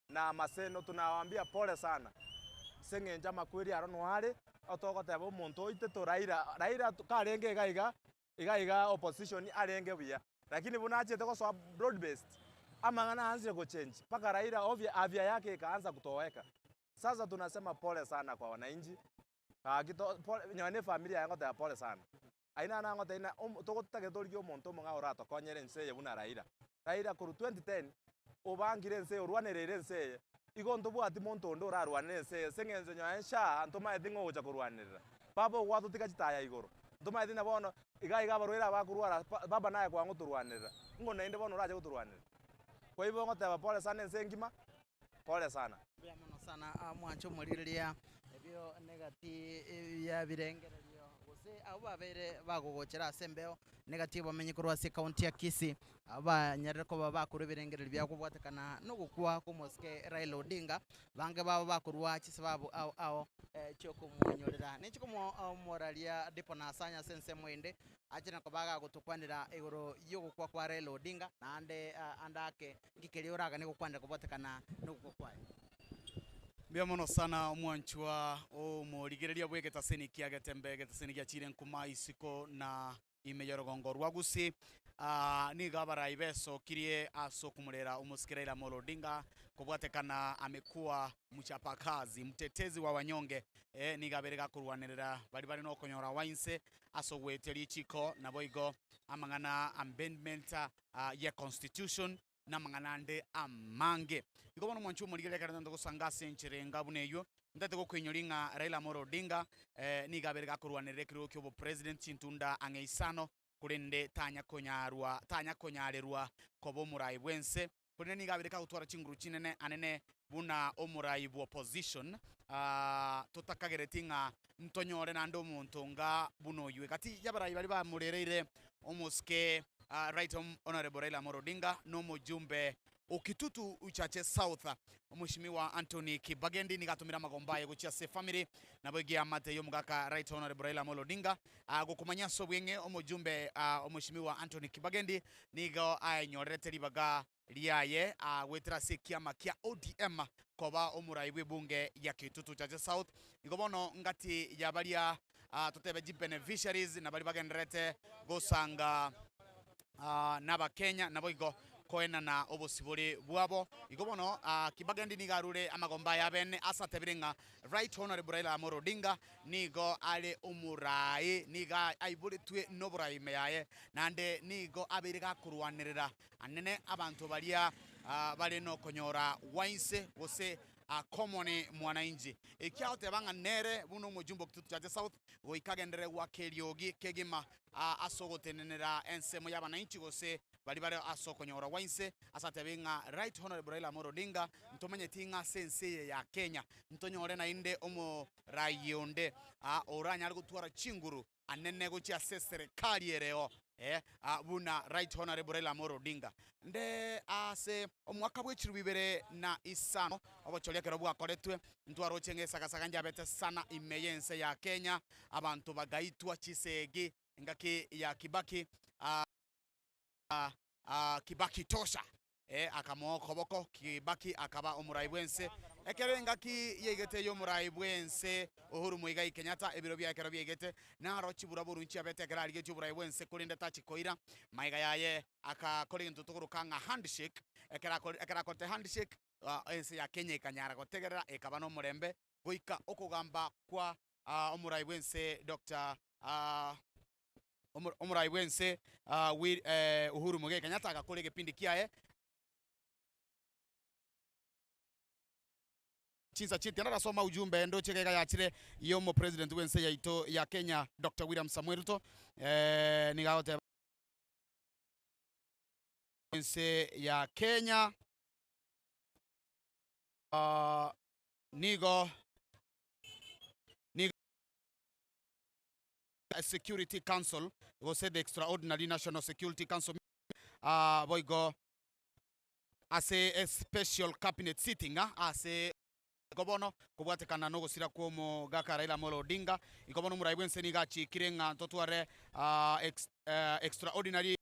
na Maseno tunawaambia pole sana, ase eng'encho amakweri aro noyo are, otogoteba omonto oitete o Raila, Raila karenge iga iga, iga iga opposition arenge buya, lakini buna achete gosoa broad based, amang'ana aansire gochange mpaka Raila ovia afya yake ikaanza kutoweka. Sasa tunasema pole sana kwa wananchi, gaki to pole nonye na efamiri yaye ngoteba pole sana. Ayio naro nagotebia ng'a omo togotagete torigie omonto omong'ao oratokonyere ense eye buna Raila. Raila korwa 2010, obangire ense eye orwanereire ense eye, igo ntobwati monto onde orarwanere ense eye ase eng'encho nonye SHA ntomaeti ng'a ogocha korwanerera. Baba ogwatotiga chitaya igoro, ntomaeti ng'a bono iga iga abarwaire aba bakorwara baba naye kwang'a gotorwanerera, ng'o naende bono orache gotorwanerera? Kwa hivyo ngoteba pole sana ense engima. Pole sana. Mbuya mono sana mwanche omorigereria ebio negati ya birengererio gose abwo babeire bagogochera ase embeo negati y'obomenyi korwa ase ekaunti ya Kisii abwo banyarire koba bakorwa ebirengererio biabo kobwatekana nogokwa kw'omosike Raila Odinga bange babo bakorwa chisababu ao ao chiokomoinyorera. Ninche komoraria Dipo Nasanya ase ensemo ende ache na koba agagotokwanera igoro y'ogokwa kwa Raila Odinga naende ande ake Nki keria oraganie gokwanera kobwatekana nogokwa kwaye? Mbuya mono sana omwanchwa omorigereria bw'egetaseni kia Getembe, egetaseni giachire nkuma isiko na ime y'orogongo rwa Gusii. Ah, nigo abarai besokirie ase okomorera omosike Raila Amolo Odinga kobwatekana amekuwa mchapakazi, mtetezi wa wanyonge. Eh, nigo abere gakorwanerera baria bare nokonyora gwa inse ase ogoetia richiko naboigo amang'ana amendment ye constitution, na amang'ana ande amange. Igo bono mwanche omorigereria ekero togenda gosanga ase enchera enga buna eyio, ntagete gokoinyoria ng'a Raila Amolo Odinga nigo abere gakorwanerera ekerogo kia obopresident chintunda ang'e isano, korende tanya konyarwa tanya konyarerwa koba omorai bwense, korende nigo abere kagotwara chinguru chinene anene buna omorai bwa opposition, totakagereti ng'a ntonyore naende omonto onga buna oyio. Egati y'abarai baria bamorereire omosike Right Honourable Raila Amolo Odinga na omojumbe o Kitutu Chache South Omweshimiwa Anthony Kibagendi nigo atomire amagombo aye gochia ase efamiri naboigo eamate y'omogaka Right Honourable Raila Amolo Odinga. Gokomanya ase obweng'e omojumbe Omweshimiwa Anthony Kibagendi nigo aenyorerete ribaga riaye goetera ase ekiama kia ODM koba omorai bw'ebunge ya Kitutu Chache South. Igo bono ngati ya baria totebe chibeneficiaries na baria bagendererete gosanga nabakenya naboigo koenana obosibore bwabo. Igo bono Kibagendi nigo arure amagomba aye abene ase atebire ng'a Right Honourable Raila Amolo Odinga nigo are omorai, nigo aiboretwe noborai ime yaye naende nigo abeire gakorwanerera Anene abanto baria bare nokonyora gwa inse gose common mwananchi. Eki agoteba ng'a nere buna omojumbe o Kitutu Chache South goika agenderere goaka eriogi kegima ase ogotenenera ensemo y'abananchi gose baria bare ase okonyora gwa inse ase atebe ng'a Right Honourable Raila Amolo Odinga ntomanyeti ng'a ase ense eye ya Kenya ntonyore naende omorai onde oranyare gotwara chinguru anene gochia ase eserekari ereo buna Right Honourable Raila Amolo Odinga. Nde ase omwaka bwe chilifu ibere na isano obochori ekero bwakoretwe ntwaroche ng'a esagasaga njabete sana ime y'ense ya Kenya, abanto bagaitwa chisegi engaki ya Kibaki, Kibaki tosha. Akamoa okoboko, Kibaki akaba omorai bw'ense. Ekero engaki yaigete y'omorai bw'ense Uhuru Muigai Kenyatta ebiro biaye ekero biaigete, naro chibura boru nchiabete ekero arigetie oborai bw'ense korende tachikoira. Magega yaye akakora egento tokoroka ng'a handshake, ekero ekero akorete handshake, ense ya Kenya ekanyara gotegerera ekaba nomorembe goika okogamba kwa omorai bw'ense Doctor. Omorai bw'ense Uhuru Muigai Kenyatta agakora egepindi kiaye. Chinsa chintiana arasoma ujumbe ndoche iga yachire y'omopresident bw'ense yaito ya Kenya Doctor William Samoei Ruto nigo agoteba ense ya Kenya nigo Security Council gose the Extraordinary National Security Council Boigo ase especial cabinet sitting ase igo bono kobwatekana nogosira kw'omogaka Raila Amolo Odinga, igo bono omorai bw'ense nigo achikire ng'a ntotware extraordinary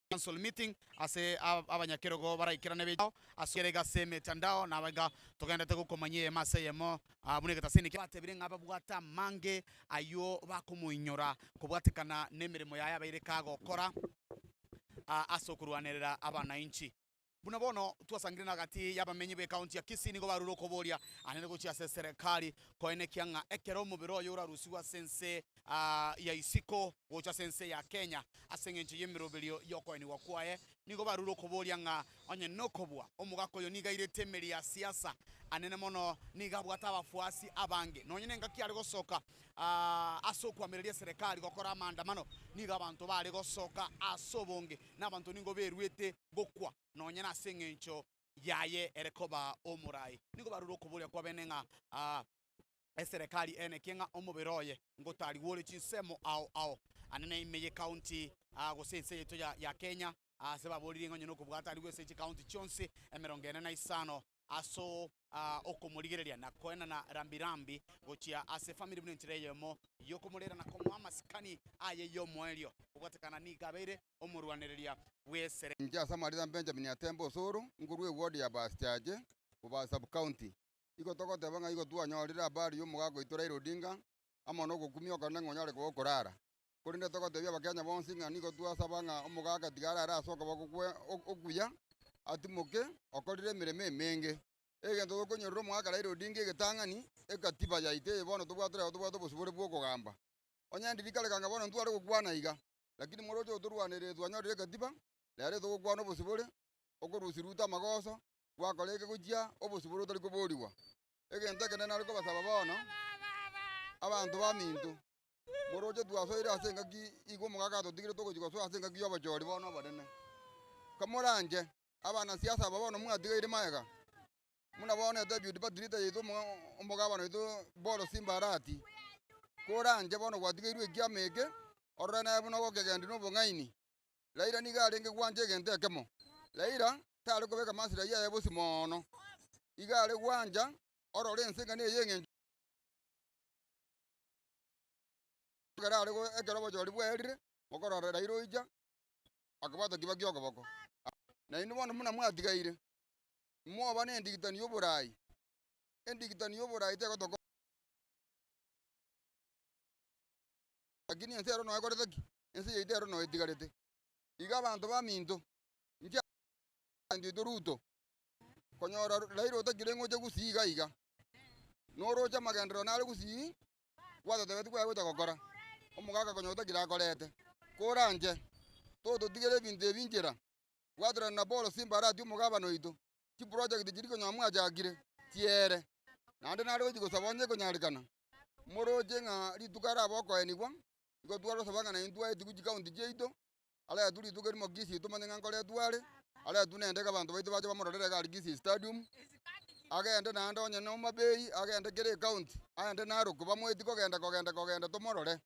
council meeting ase abanyakerogo baraikerane be ase iga ase emetandao na iga togenderete gokomanyia eyemo ase eyemo buna egetasini kia batebire ng'a babwate amange ayio bakomoinyora kobwatekana nemeremo yaye abeire kagokora ase okorwanerera abanainchi. Buna bono twasangire na gati y'abamenyi b'ecounty ya Kisii nigo barure okoboria anene gochia ase eserekari koenekia ng'a ekero omobere oye orarusigwe ase ense ya isiko gocha ase ense ya Kenya ase engencho y'emeroberio y'okoenigwa kwaye nigo barure okoboria ng'a onye nokobua omogaka oyo nigo airete emeri ya siasa anene mono nigo abwate abafuasi abange nonye nengaki are gosoka ase okoamereria eserekari gokora amaandamano nigo abanto bare gosoka ase obonge na abanto nigo beruete gokwa nonya nase engencho yaye ere koba omorai. Nigo barure okoboria kw'abene ng'a eserekari enekie ng'a omobere oye ngotarigwe ore chinsemo ao ao anene ime y'ecounty gose ense yaito ya Kenya ase baboririe ng'a onye nokobwata arigwe ase chicounty chionsi emerongo ene na isano ase okomorigereria na koenana rambi-rambi gochia ase efamiri buna enchera eyemo y'okomorera na komoa amasikani aye y'omoerio. Kobwatekana nigo abeire omorwanereria bw'esere. Inche ase amarita Benjamin Atembe Osoro, nkorwa eward ya Bastiache, Bobasi Sub-County. Igo togoteba ng'a igo twanyorire habari y'omogaka oito Raila Odinga, amo nogokumia okonene ng'a onyare koba okorara. Korende togotebia Abakenya bonsi ng'a nigo twasaba ng'a omogaka tiga arare ase okoboko kwe okuya, atimoke, okorire emeremo emenge. Egento tokonyorera omogaka Raila Odinga egetang'ani, ekatiba yaito eye bono tobwate rero tobwate obosibore bwa okogamba. Onye ndiri kare kanga bono ntware gokwana iga, lakini moroche otorwanerere twanyorire ekatiba, rero togokwana obosibore, okorusia Ruto amagoso, gwakora eke gochia obosibore otari koborigwa. Egento ekenene nare kobasaba bono, abanto baminto, Moroche twasoire ase engaki igo omogaka atotigire togochia gosoa ase engaki y'obochori bono obonene. Komoranche, abanasiasa aba bono mwatigaire magega, buna bono edeputy party leader yaito omogabana oito Paul Simba Arati, koranche bono gwatigairwe ekiama eke, orore naye buna ogokegendia na obong'aini. Raila nigo arenge gwancha egento ekemo, Raila tare kobeka maslahi aye bosio mono, igo are gwancha orore ense ng'a neye eng'encho. Ekero are ekero obochori bwaerire, okorora Raila oicha, akabwata Kibaki okoboko. Na inwe bono buna mwatigaire, moba nendigitani y'oboraai, endigitani y'oboraai tegotoka. Lakini ense ero noyo ekorete ki? Ense yaito ero noyo etigarete. Iga abanto baminto, inche oito Ruto, konyora Raila otakire ng'a oche gusii iga iga, noroche amagenderero nare gusii, gwatotebetie kwaye gocha gokora, omogaka konya otakire akorete. Koranche, tototigere ebinto ebi nchera, bwaterana na Paul Simba aratie omogabana oito, chiproject chiria konya mwachakire, chiere. Naende nare gochia gosaba onye ekonyarekana, moroche ng'a rituko arabe okoenigwa, igo twarosaba ng'a naintwe twaetigwe chikaunti chiaito, Aretwe rituko erimo Kisii tomanye ng'a nkoretwe are, aretwe nendege abanto baito bache bamororere iga aria Kisii Stadium, agende naende onye na Homa Bay, agende kera ecounty, aende Narok bamoetie kogenda kogenda kogenda tomorore.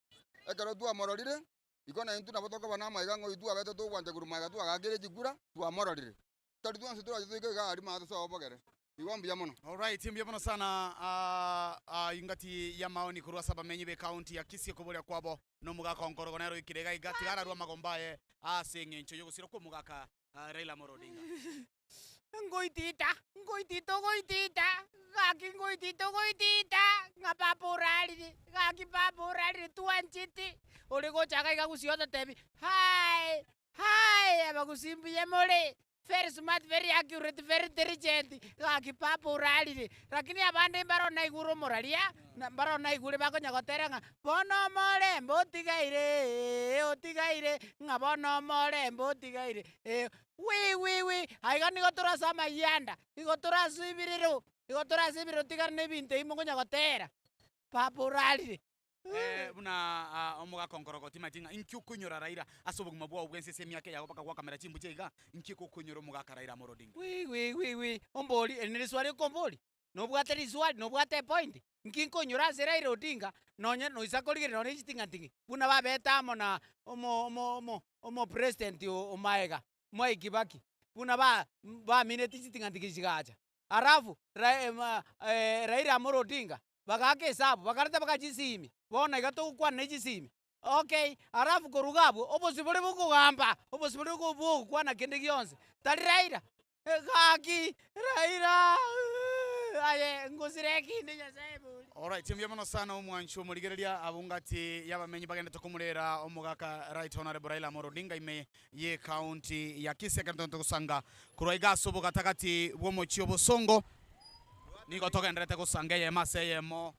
Ekero twamororire, igo naintwe nabo tokoba na amaiga ng'a oyio twabete togwancha korwa magega twagakeire chikura, twamororire. Tari twensi torache toike iga aria maate sobo bogere. Igo mbuya mono. Alright, mbuya mono sana ah, ah, ingati ya maoni korwa ase abamenyi be county ya Kisii okoboria kwabo nomogaka onkorogo nere oikire iga iga tiga ararue amagomba aye ase eng'encho yogosira kw'omogaka ah, Raila Amolo Odinga. Ngoitita, ngoitita ogoitita, gaki ngoitita ogoitita, ng'a papa orarire, gaki papa orarire twancheti, ore gocha iga iga gusii ototebi haai, haai abagusii mbuya more, Very smart, very accurate, very intelligent, gaki papa orarire. Lakini abande mbaro naigure omoraria, na mbaro naigure bakonya gotera ng'a bono omorembe otigaire ee, otigaire, ng'a bono omorembe otigaire ee, wi wi wi, aiga nigo tore ase amayianda, igo tore ase ebirero, igo tore ase ebirero tigana na ebinto ebi mokonya gotera, papa orarire. Buna omogaka onkorogo timanyeti ng'a inki okoinyora Raila ase obogima bwao bwensi ase emiaka yago mpaka gwakamera chimbuche iga, inki okoinyora omogaka Raila Amolo Odinga? Wi wi wi wi, ombori, eri neriswali okombori? Nobwate riswali, nobwate epoint, nki nkonyora ase Raila Odinga nonye noisa korigereria nonye chiting'ating'i buna babete amo na omo omo omo omopresident o magega, Mwai Kibaki, buna ba bamineti chiting'ating'i chigacha. Alafu Ra ma Raila Amolo Odinga bagaaka esabu, bakareta mpaka chisimi, bono iga togokwana ne chisimi. Okay, alafu korwa iga abwo, obosibore bokogamba, obosibore bwo bwogokwana kende gionsi, tari Raila, gaki Raila aye ngosire ekinde Nyasaye bori. Alright, mbuya mono sana omwancho omorigereria abwo ngati y'abamenyi bagendete komorera omogaka Right Honourable Raila Amolo Odinga ime ye county ya Kisii ekero togente gosanga korwa iga ase obogatagati bw'omochie obosongo nigo togenderete gosanga eyemo ase eyemo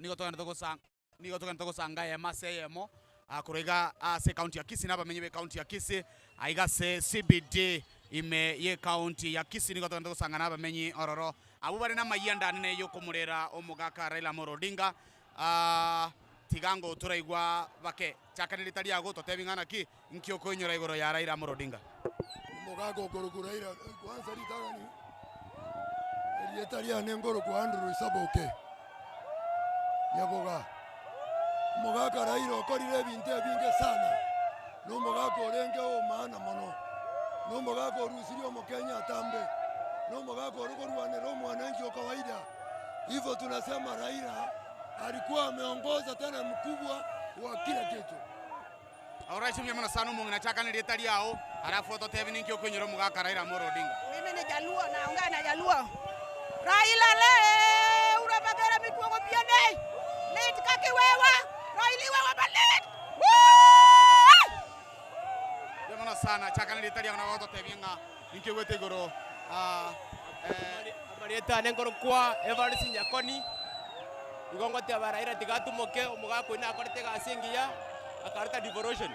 Nigo togenderete gosa nigo togenderete gosanga eyemo ase eyemo korwa iga ase ekaunti ya Kisii na abamenyi b'ekaunti ya Kisii aiga ase CBD ime y'ekaunti ya Kisii nigo togenderete gosanga na abamenyi ororo abwo bare na amayianda anene y'okomorera omogaka Raila Amolo Odinga tiga ngo toraigwa bake chaka nerita riago totebi ng'a naki nki okoinyora igoro ya Raila Amolo Odinga. Omogaka okorokwa Raila kwanza ritang'ani erieta riane nkorokwa Andrew Isaboke Nyaboga. Omogaka Raila okorire ebinto ebinge sana, na omogaka orenge o maana mono, na omogaka orusirie omokenya atambe, na omogaka ore korwanera omwananchi o kawaida. Hivyo tunasema Raila alikuwa ameongoza tena mkubwa wa kila kitu. Alright, mbuya mono sana omong'ina chaka nerieta riao alafu ototebi ninki okoinyora omogaka Raila Amolo Odinga. Mimi ni Jaluo naongea na Jaluo. Raila le ura magera mituogo piende. Lit kaka iwewa. Raila iwewa malit. Woo! Mbuya mono sana chaka nerieta riao nabo ototebie ng'a ninki ogwete igoro ah, eh. Amarieta ane nkorokwa Evarist Nyakoni, igo ngoteba Raila tiga atumoke, omogaka oyio nakorete egasi engiya, akareta devolution.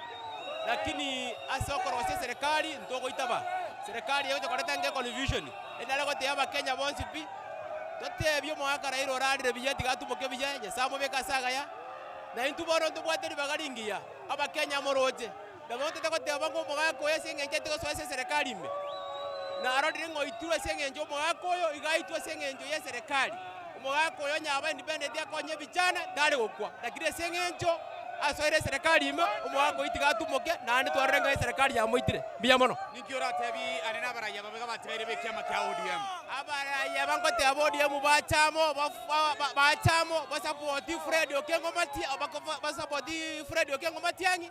Lakini ase okorosia eserekari ntogoitaba, serikali egocha koreta enga econfusion, enare gotebia abakenya bonsi pi, totebie omogaka Raila orarire buya tiga atumoke buya, Nyasaye amobeke ase agaya, na intwe bono ntobwate ribaga ringiya, abakenya moroche. Nabo ntete goteba ng'a omogaka oyo ase engencho atigosoa ase eserekari ime, narorire ng'a oitirwe ase engencho y'omogaka oyo, iga aitwe ase engencho y'eserekari. Omogaka oyo onye aba independent akonye ebichana, tare gokwa, lakini ase eng'encho asoire eserekari ime, omogaka oyio tiga atumoke, naende twarore ng'a eserekari yamoitire. Mbuya mono. Ninki oratebi are nabaraiya babe gabatigaire b'ekiama kia ODM? Abaraiya aba ngoteba ODM bache amo, bache amo, basapoti Fred Okengo Matia, basapoti Fred Okengo Matiang'i,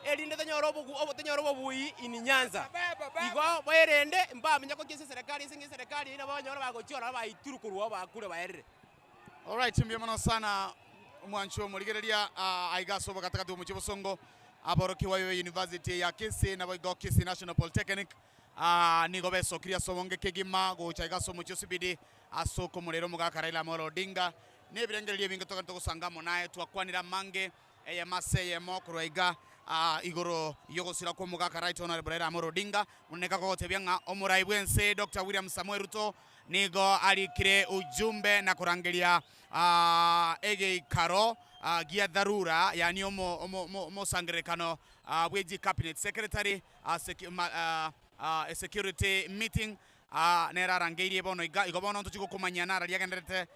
erinde tonyore obogu tonyore obobui in Nyanza. Igo boerende mbamenya gochia ase eserekari ase eng'encho eserekari eyio nabo banyore bagochia ororo baitirwe korwa oo bakure baerire. Alright, mbuya mono sana omwancho omorigereria aiga ase obogatagati bw'omochie bosongo aborokigwa be university ya Kisii naboigo Kisii National Polytechnic nigo besokirie ase obonge kegima gocha iga ase omochie o CBD ase okomorera omogaka Raila Amolo Odinga na ebirengererio ebinge togende togosanga amo naye twakwanire amange Eyemo ase eyemo korwa iga igoro y'ogosira kw'omogaka Right Honourable Raila Amolo Odinga, buna nigo akogotebia ng'a omorai bw'ense Doctor William Samoei Ruto nigo arikire ujumbe na korangeria egeikaro gia dharura yaani omosangererekano bwe chicabinet secretary security meeting Nere arangeirie bono iga, igo bono ntochie gokomanyia nararia agendererete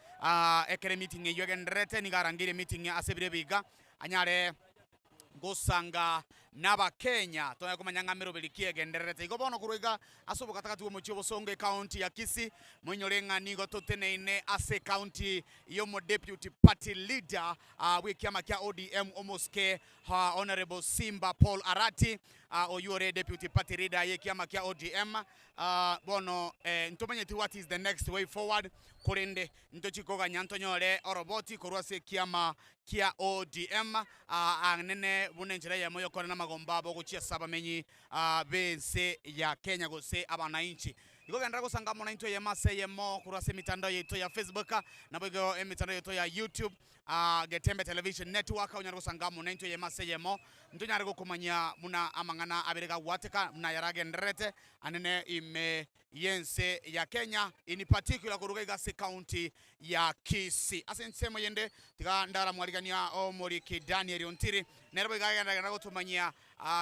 ekero emeeting eyio egendererete, nigo arangeirie emeeting ase ebiro ebi iga, anyare gosanga n'Abakenya, tonyare komanya ng'a meroberi ki egendererete. Igo bono korwa iga ase obogatagati bw'omochie obosongo ecounty ya Kisii, moinyore ng'a nigo toteneine ase ecounty y'omodeputy party leader bw'ekiama kia ODM omosike Honourable Simba Paul Arati, oyio ore deputy party leader y'ekiama kia ODM. Bono ntomanyeti what is the next way forward, korende ntochie koganya ntonyore oroboti korwa ase ekiama kia ODM anene buna enchera eyemo yokorena amagomba abo gochia ase abamenyi b'ense ya Kenya gose abanainchi. Igo genderera gosanga amo naintwe eyemo ase eyemo korwa ase emitandao yaito ya Facebook naboigo emitandao yaito ya YouTube. Getembe Television Network, onyare gosanga amo naintwe eyemo ase eyemo, ntonyare gokomanyia buna amang'ana abere gagwateka, buna ayaragendererete anene ime y'ense ya Kenya, in particular koruga iga ase county ya Kisii. Ase ensemo yende, tiga ndaramwarigania omoriki Daniel Ontiri, Nere boigo agenderera gotomanyia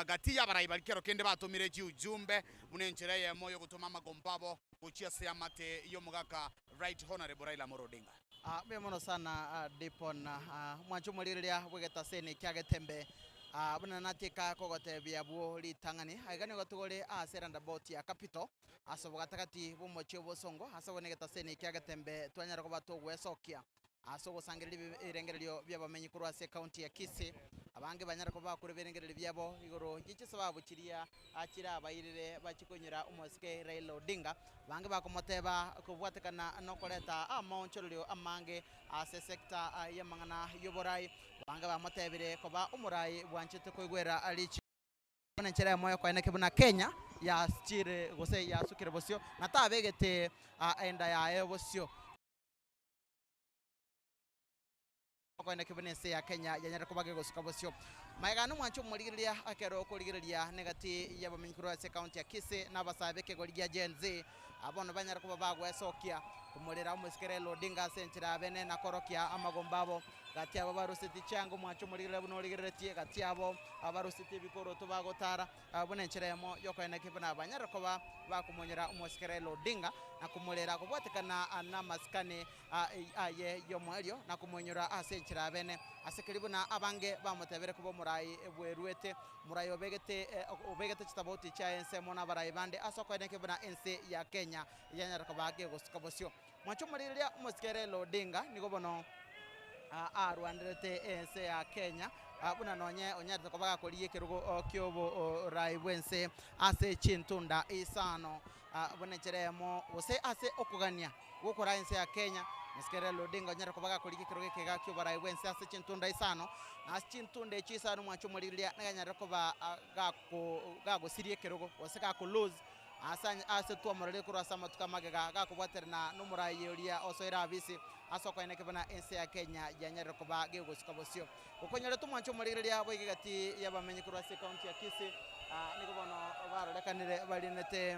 gati y'abarai baria kero kende batomire chiujumbe buna enchera eyemo y'ogotoma amagombo abo gochia ase amate y'omogaka Right Honourable Raila Amolo Odinga. Mbuya mono sana Dipon. Mwanche omorigereria bw'egetaseni kia Getembe buna natieka kogotebia abwo ritang'ani. Aiga nigo togore ase roundabout ya Capital ase obogatagati bw'omochie obosongo ase bono egetaseni kia Getembe twanyara koba togwesokia Ase ogosangereria ebirengererio bi'abamenyi korwa ase ekaunti ya Kisii, abange banyare koba bakure ebirengererio biabo igoro ye chisababu chiria chirabairire bachie koinyora omosike Raila Odinga. Abange bakomoteba kobwatekana nokoreta amaonchorerio amange ase sector y'amang'ana y'oborai. Abange bamotebire koba omorai bwanchete koigwera richi. Buna enchera eyemo y'okoeneki buna Kenya yachire gose yasukire bosio na tabegete enda yaye bosio. Okoeneki buna ense ya Kenya yanyare koba gegosuka bosio. Magega nomwancho omorigereria ekero okorigereria negati y'abamenyi korwa ase ekaunti ya Kisii na abasae b'ekegori gia Gen Z bono banyare koba bagwesokia komorera omosike Raila Odinga ase enchera ya bene na korokia amagombo abo. Gati abo baruseti chianga omwancho omorigereria buna origereretie gati abo abaruseti ebikoroto bagotara Buna enchera eyemo y'okoeneki buna banyare koba bakomonyora omosike Raila Odinga na komorera kobwatekana namasikani aye y'omoerio na komoinyora ase enchera ya bene. Ase keria buna abange bamotebire koba omorai bweruete, omorai obegete obegete chitabauti chiaye ensemo na abarai bande ase okoeneki buna ense ya Kenya yanyare koba kegosuka bosio. Mwanche omorigereria omosike Raila Odinga nigo bono arwanerete ense ya Kenya buna nonye onyarete koba gakorigia ekerogo ki'oborai bw'ense ase chintunda isano buna enchera eyemo gose ase okogania gokoraa ense ya Kenya. Omosike Raila Odinga onyarete koba gakorigia ekerogo ekega ki'oborai bw'ense ase chintunda isano, na ase chintunda echio isano mwanche omorigereria nigo anyarete koba gagosiria ekerogo gose gako lose Ase ase twamororire korwa ase amatuko amagega gakobwaterana nomoraai oria osoire abisi ase okoeneke buna ense ya Kenya yanyarire koba gegosuka bosio. Gokonyoretwe omwancho omorigereria boigo egati y'abamenyi korwa ase ekaunti ya Kisii nigo bono barorekanire barinete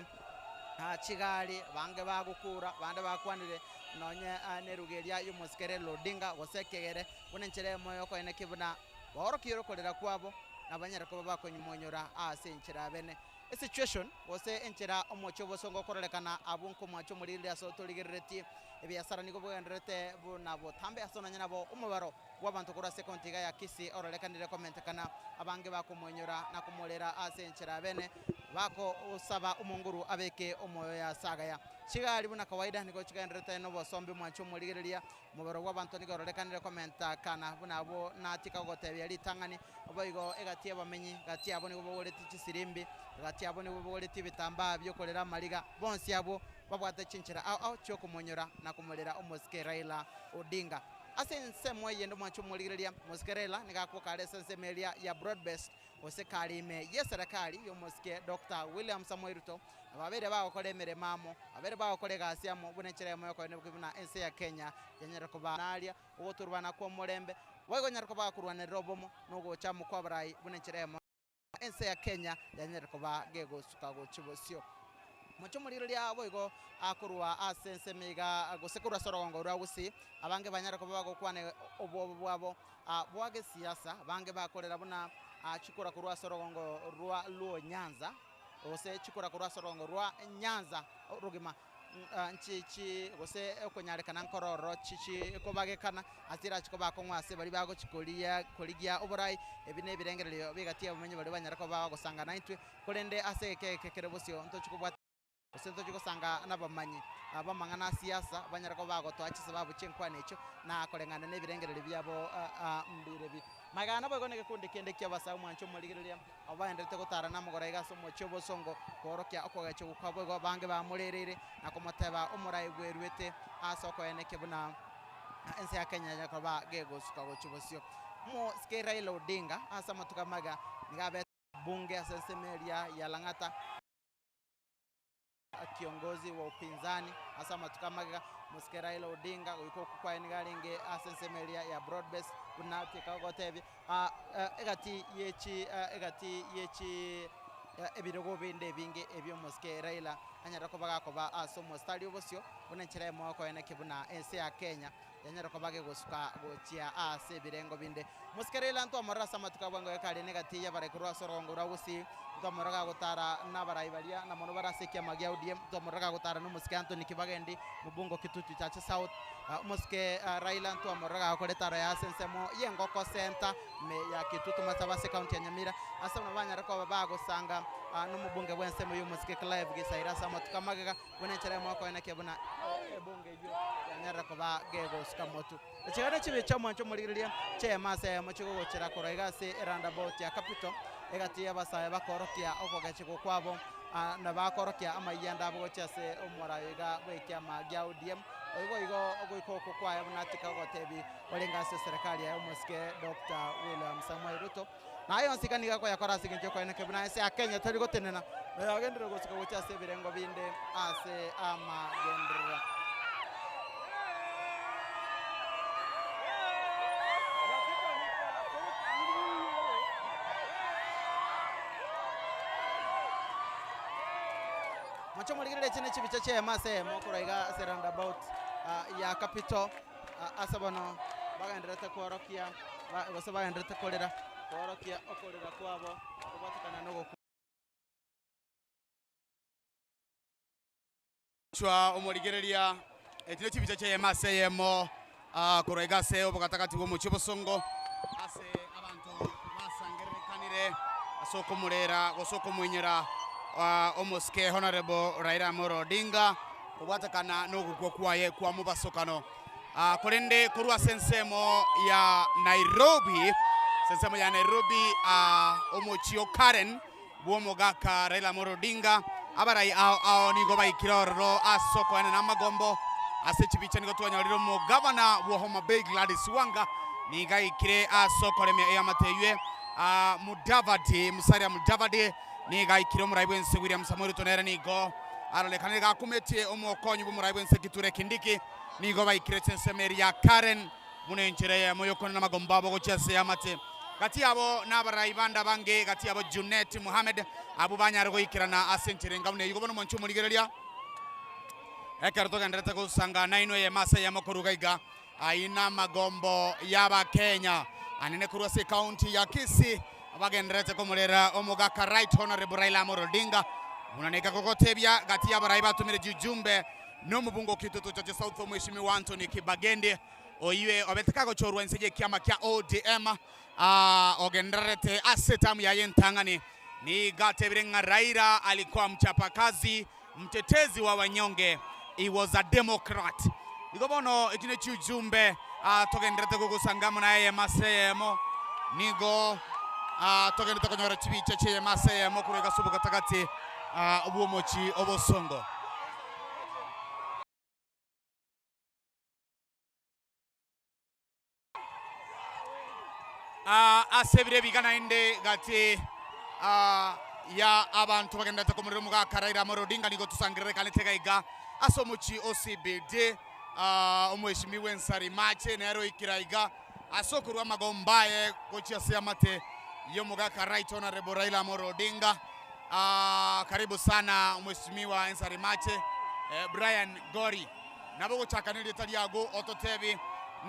chigari abange bagokura abande bakwanire nonye neruga eria y'omosike Raila Odinga gose ekegere buna enchera eyemo yokoenekia buna baorokiire okorera kwabo nabanyare koba bakonyimonyora ase enchera abene. Esituation, gose enchera omochie obosongo okororekana abwo nkomoacha omorigereria ase otorigereretie. Ebiasara nigo bogendererete buna botambe ase nonye nabo omobaro bw'abanto korwa ase ecounty iga ya Kisii ororekanire komentekana abange bakomoinyora na komorera ase enchera abene bakosaba omonguru abeke omoyo ya ase agaya. Chigari buna kawaida nigo chigendererete nobosombi omwanche omorigereria Omobere bw'abanto nigo ororekanire komentakana buna abwo natika gogotebia ritang'ani. Boigo egati y'abamenyi, gati yabo nigo bogoretie chisirimbi, gati yabo nigo bogoretie ebitambaa bi'okorera amariga, bonsi abwo babwate chinchera ao ao chi'okomonyora na komorera omosike Raila Odinga. Ase ensemo eyende omwanche omorigereria, omosike Raila nigo akwoka are ase ensemo eria ya Broad Based gose kare ime y'eserekari y'omosike Doctor William Samoei Ruto, na babeire bagokora emeremo amo, babeire bagokora egasi amo buna enchera eyemo y'okoenebwa buna ense ya Kenya yanyare koba naria ogoturubana kw'omorembe, boigo onyare koba gakorwanerera obomo na ogocha amo kw'abarai buna enchera eyemo ense ya Kenya yanyare koba gegosuka gochia bosio. Moche omorigereria boigo korwa ase ensemo iga gose korwa ase orogongo rwa Gusii, abange banyare koba bagokwana obwoba bwabo bwa gesiasa, abange bakorera buna chikura korwa ase orogongo rwa Luo Nyanza, gose chikura korwa ase orogongo rwa Nyanza rogima nchichi gose okonyarekana nkororo chichi kobagekana ase erachi koba akong'u ase baria bagochi koria korigia oborai, ebi na ebirengererio bigati y'abamenyi baria banyare koba bagosanga naintwe, korende ase egeka eke kere bosio ntochi kobwata. Gose ntochie gosanga nabamanyi b'amang'ana a siasa, banyare koba bagotoa chisababu chi'enkwana echio, na koreng'ana nebirengererio biabo mbirebi. Magega naboigo negekundi kende ki'abasae omwancho omorigereria, abwo baenderete gotara namagoro aiga ase omochie obosongo, koorokia okogechigwa kwabo igo abange bamorereire na komoteba omorai bweruete ase okoenekia buna ense ya Kenya yanyare koba gegosuka gochia bosio. Omosike Raila Odinga ase amatuko amagega nigo abete bunge ase ensemo eria ya Lang'ata. Kiongozi wa upinzani ase amatuko amagega, Mosike Raila Odinga, goika okwo kwaye nigo arenge ase ensemo eria ya broad base buna atieka gotebia egati yechi egati yechi ebirogo binde ebinge ebio omosike Raila anyare koba gakoba ase omostari obosio Buna enchera eyemo okoenekia buna ense ya Kenya yanyare koba gegosuka gochia ase ebirengo binde. Mosike Raila ntwamorora ase amatuko a bwango geka aria negati y'abarai korwa ase orogongo rwa Gusii, ntwamorora gagotara nabarai baria na mono bare ase ekiama gia ODM, ntwamorora gagotara nomosike Anthony Kibagendi, mobunge o Kitutu Chache South. Omosike Raila ntwamorora gagokora etaro yaye ase ensemo y'Engoko Centre ime ya Kitutu Masaba ase ekaunti ya Nyamira, ase abana banyare koba bagosanga nomobunge bw'ensemo y'omosike Clive Gisaira ase amatuko amagega. Buna enchera eyemo okoenekia buna ebunge eyio yanyarire koba gegosuka motu. Echigana chibe chi'omwancho omorigereria chi'eema ase eyemo chigogochera korwa iga ase eroundabout ya Capital, egati y'abasae bakorokia okogechigwa kwabo na bakorokia amayianda abo gochia ase omoraio iga bw'ekiama gia ODM. Oigo igo ogoika okwo kwaye buna tikagotebi orenge ase eserekari yaye omosike Doctor William Samoei Ruto. Na aya onsi iga nigo akoyakora ase engencho y'okoeneka buna ense ya Kenya tari gotenena, na yagenderera gosuka gochia ase ebirengo binde ase amagenderero. Moche morigererie echi ne chibicha chi'eema ase eema okorwa iga ase roundabout ya Capital. Ase bono bagendererete kworokia, gose bagendererete korera, koorokia okorera kwabo kobwatekana nogokwa. Chwa omorigereria, echi ne chibicha chi'eyemo ase eyemo korwa iga ase obogatagati bw'omochie obosongo, ase abanto basangererekanire ase okomorera gose okomoinyora omosike Honourable Raila Amolo Odinga. Kobwatekana nogokwa kwaye kwa mobasokano. Korende korwa ase ensemo ya Nairobi, ase ensemo ya Nairobi, omochie o Karen bw'omogaka Raila Amolo Odinga, abarai ao ao nigo baikire ororo ase okoenena amagombo. Ase chibicha nigo twanyorire omogavana bwa Homa Bay Gladys Wanga nigo aikire ase okoremia eamate eywe. Mudavadi, Musalia Mudavadi Nigo aikire omorai bw'ense William Samoei Ruto nere nigo arorekanire gakumetie omokonyi bw'omorai bw'ense Kithure Kindiki. Nigo baikire ensemo eria ya Karen buna enchera eyemo y'okonena amagombo abo gochia ase eamate. Gati yabo nabarai bande abange gati yabo Junet Mohamed abwo banyare goikerana ase enchera enga buna eyio. Bono mwanche omorigereria ekero togendererete gosanga nainwe eyemo ase eyemo korwa iga iga. Ayio namagombo y'Abakenya anene korwa ase ekaunti ya Kisii bagendererete komorera omogaka Right Honourable Raila Amolo Odinga buna neka gogotebia gati y'abarai batomire jujumbe nomobunge o Kitutu Chache South Omweshimiwa Anthony Kibagendi oyio obete kagochorwa inse y'ekiama kia ODM ogendererete ase etamu yaye entang'ani nigo atebire ng'a Raila alikuwa mchapakazi Mtetezi wa wanyonge, he was a democrat. Igo bono echi ne chiujumbe togendererete gogosanga amo na eyemo ase eyemo. Nigo togendererete konyora chibicha chi'eyemo ase eyemo korwa iga ase obogatagati bw'omochie obosongo. Ase ebiro ebi iga naende gati ya abanto bagendererete komorera omogaka Raila Amolo Odinga nigo tosangererekanete iga iga ase omochie o CBD. Omweshimiwa Ensari Mache nere oikire aiga ase okorua amagomba aye gochia ase amate y'omogaka Right Honourable Raila Amolo Odinga. Karibu sana Omweshimiwa Ensari Mache. Brian Gori. Nabo ogochaka nerieta riago ototebi,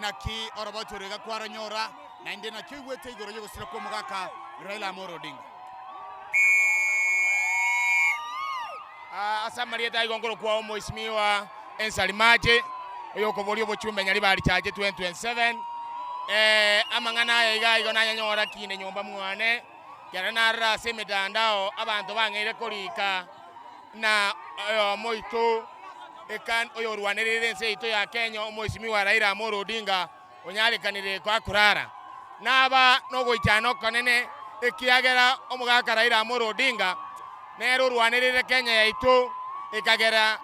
Naki oroboti oro iga kwaronyora, naende naki oigwete igoro y'ogosira kw'omogaka Raila Amolo Odinga? Ase amarieta aigo nkorokwa Omwesimigwa Ensari Mache, oyokoboria obochumbe Nyaribari Church 2027. Amang'ana aya iga igo nanyanyora kinde nyomba mwane, ekero narora ase emetandao abanto bang'eire korika na oyomo oito eka oyorwanereire ense yaito ya Kenya Omwesimigwa Raila Amolo Odinga onyarekanire koa kurara. Naba nogoichana okonene ekiagera omogaka Raila Amolo Odinga nere orwanereire Kenya yaito ekagera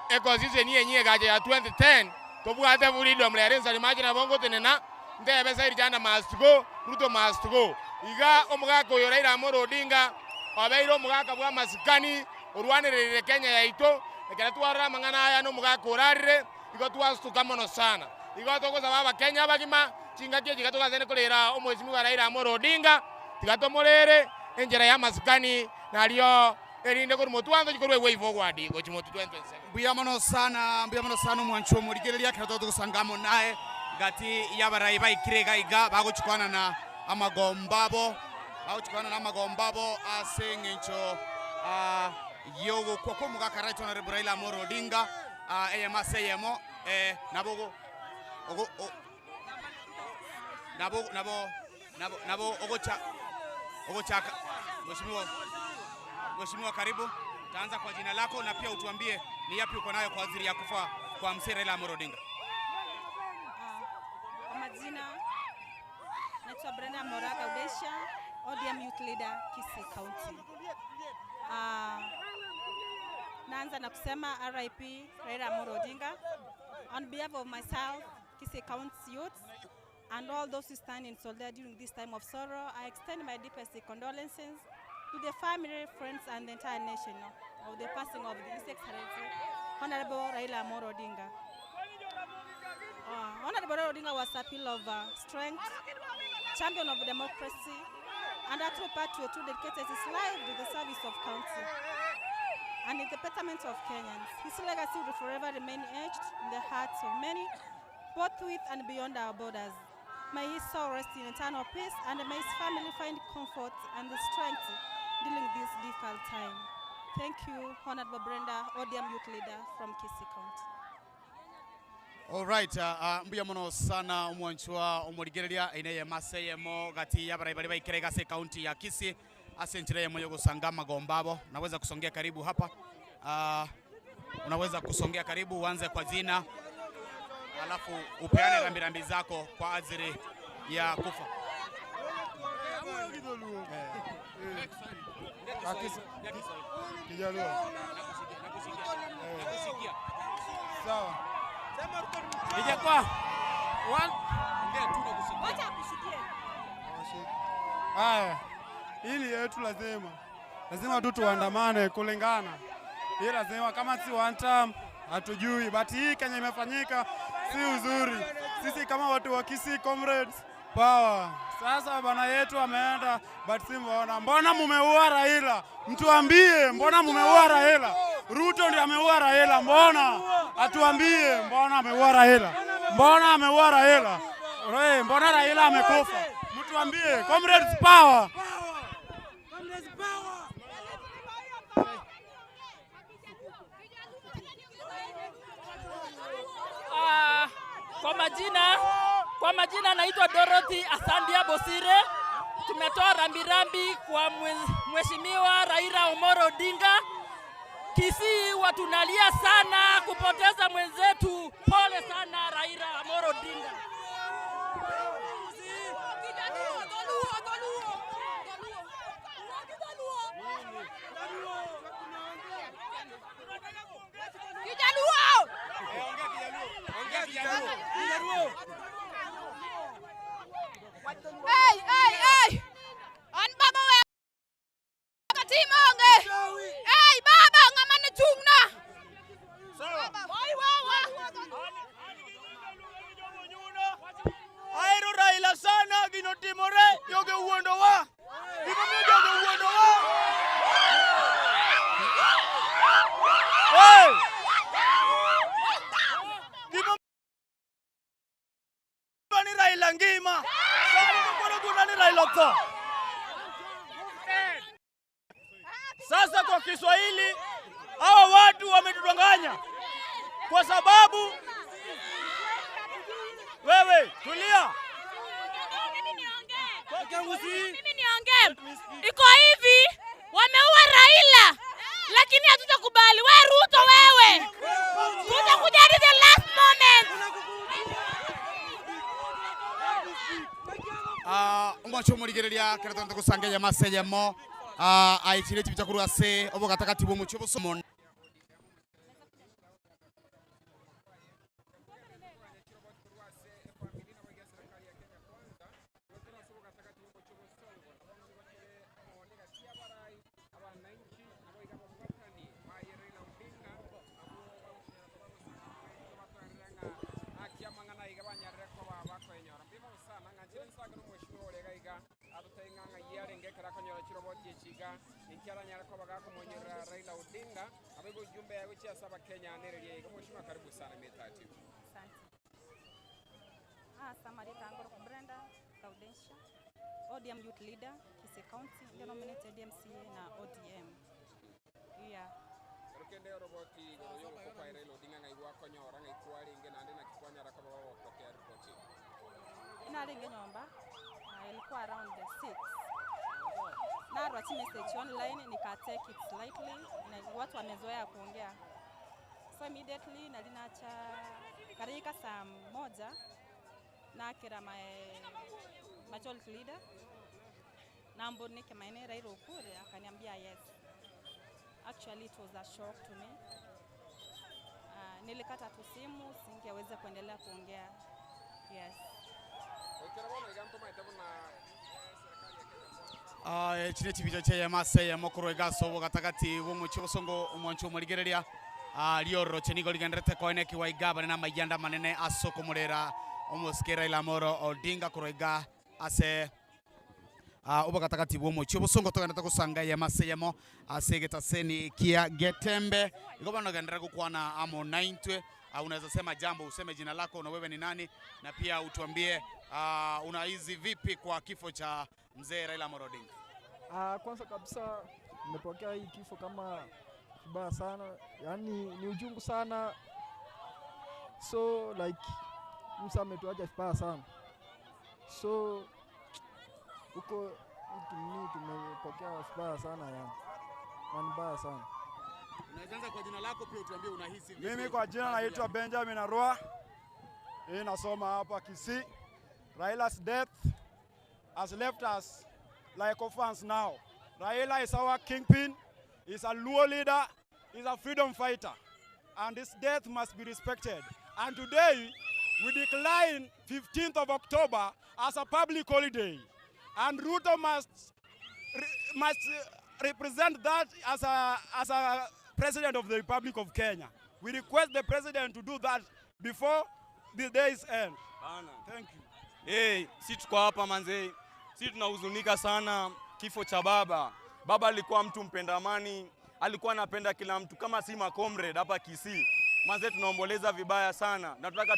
econstitution enyia egacha ya 2010 tobwate freedom rero ensari mache nabo ngotenena ntebe Said Chanda must go, Ruto must go. Iga omogaka oyo Raila Amolo Odinga obeire omogaka bw'amasikani orwanereire Kenya yaito, ekero twarora amang'ana aya nomogaka orarire, igo twasuka mono sana. Igo togosaba abakenya abagima, chingaki echi iga togasene korera omwesimigwa Raila Amolo Odinga, tiga tomorere enchera y'amasikani nario. Erinde korwa motwanto chikorwa eway forward gochia motu 2027. Mbuya mono sana, mbuya mono sana omwanchi omorigereria ekero togosanga amo naye gati y'abarai baikire iga iga bagochia koanana amagombo abo, bagochia koanana amagombo abo ase eng'encho ah, y'ogokwa kw'omogaka Right Honorable Raila Amolo Odinga ah, eyemo ase eyemo eh, nabo ogo ogo o nabo nabo nabo nabo ogocha ogochaka mheshimiwa Mheshimiwa, karibu. Taanza kwa jina lako na pia utuambie ni yapi uko nayo kwa ajili ya kufa kwa mzee Raila Amolo Odinga. Kwa majina naitwa Brenda Moraga Udesha, ODM Youth Leader Kisii County. Ah, naanza na kusema RIP Raila Amolo Odinga. On behalf of myself, Kisii County Youth and all those who stand in solidarity during this time of sorrow, I extend my deepest condolences to the family, friends and the entire nation of the passing of His Excellency Honorable Raila Amolo Odinga. Honorable Raila Odinga was a pillar of strength, champion of democracy, and a true patriot who dedicated his life to the service of country and in the betterment of Kenyans. His legacy will forever remain etched in the hearts of many, both with and beyond our borders. May his soul rest in eternal peace, and may his family find comfort and the strength during this difficult time. Thank you, Honorable Brenda, ODM Youth Leader from Kisii County. All right, mbuya mono sana omwanchwa omorigereria ine eyemo ase eyemo gati y'abarai baria baikire iga ase ekaunti ya Kisii ase enchera eyemo yogosanga amagombo abo. Naweza kusongea karibu hapa. Unaweza kusongea karibu uanze kwa jina alafu upeane rambirambi zako kwa ajili ya kufa. Kijaluo. Sawa. Ijakuwa one. Wacha akushikie. Haya, ili yetu lazima lazima tu tuandamane kulingana. Hii lazima kama si one term hatujui, but hii Kenya imefanyika si uzuri. Sisi kama watu wa Kisii comrades power. Sasa bwana yetu ameenda, but si mbona, mbona mumeua Raila? Mtuambie, mbona mumeua Raila? Ruto ndiye ameua Raila, mbona? Atuambie, mbona ameua Raila? Mbona ameua Raila? Re, mbona Raila amekufa? Mtuambie, comrades power. Ah, kwa majina naitwa Dorothy Asandia Bosire. Tumetoa rambirambi kwa Mheshimiwa Raila Amolo Odinga. Kisii watunalia sana kupoteza mwenzetu. Pole sana Raila Amolo Odinga. Kijaluo! Hey, hey, hey! An baba we katimonge. Hey, baba ng'ama ne chung'na. Oi, wewe. Ahero Raila sana, gino timore, joge wuondowa. Gimomiyo joge wuondowa. Hey! Gimomiyo ni Raila ngima. Sani to koro guna ni Raila otho. Sasa kwa Kiswahili hawa watu wametudanganya kwa sababu wewe tulia. Mimi niongee. Iko hivi, wameua Raila lakini hatutakubali. We Ruto wewe, tutakuja hadi the last moment. Omwancho omorigereria kero togende gosanga eyemo ase eyemo aichire chibicha korwa ase obogatagati bwa omochie obosomo. iga, ninki aranyare koba gakomonyorera Raila Odinga, abaigwe ujumbe yaye gochia ase abakenya nereria iga. Mheshimiwa karibu sana Mitaa TV. Asante. Ase amarieta angoro Brenda Gaudensia, ODM youth leader, Kisii County, inde nominated MCA na ODM. Yeah. Ero kende oroboti igoro y'ogokwa kwaye Raila Odinga ng'ai gwakonyora, ng'ai kwarenge naende naki kwanyara koba gogopokea ripoti eye? Narenge nyomba, ah, ilikuwa around the 6. Narwa chimessage online nika take it lightly na watu wamezoea kuongea. So immediately nari nacha karika saa moja nakera my majority leader Nambori nekemanene Raila okure akaniambia yes. Actually it was a shock to me. Uh, nilikata tu simu singeweza kuendelea kuongea. Yes. Goikera bono iga ntomaete buna Ah, echi nechibicha chi'eyemo ase eyemo korwa iga ase obogatagati bw'omochie obosongo omwancho omorigereria. Ah, riororoche nigo rigendererete koenekigwa iga bare namayianda amanene ase okomorera omosike Raila Amolo Odinga korwa iga ase obogatagati bw'omochie obosongo togenderete gosanga eyemo ase eyemo ase egetaseni kia Getembe. Igo bono genderera gokwana amo naintwe. Unaweza sema jambo, useme jina lako na wewe ni nani, na pia utuambie unahisi vipi kwa kifo cha mzee Raila Amolo Odinga. Kwanza kabisa nimepokea hii kifo kama vibaya sana, yaani ni uchungu sana, so like Musa ametuacha vibaya sana, so huko nini tumepokea vibaya sana yani, na ni mbaya sana. Unaweza anza kwa jina lako pia utuambie unahisi vipi. Mimi kwa jina naitwa Benjamin Arua. Hii nasoma hapa Kisii. Raila's death has left us like orphans now. Raila is our kingpin, he's a Luo leader, he's a freedom fighter. And his death must be respected. And today, we decline 15th of October as a public holiday. And Ruto must represent that as a president of the Republic of Kenya. We request the president to do that before the day's end. Bana. Thank you. Hey, si tuko hapa manze, si tunahuzunika sana kifo cha baba. Baba alikuwa mtu mpenda amani, alikuwa anapenda kila mtu kama si makomrade hapa Kisii. Manze tunaomboleza vibaya sana na tunataka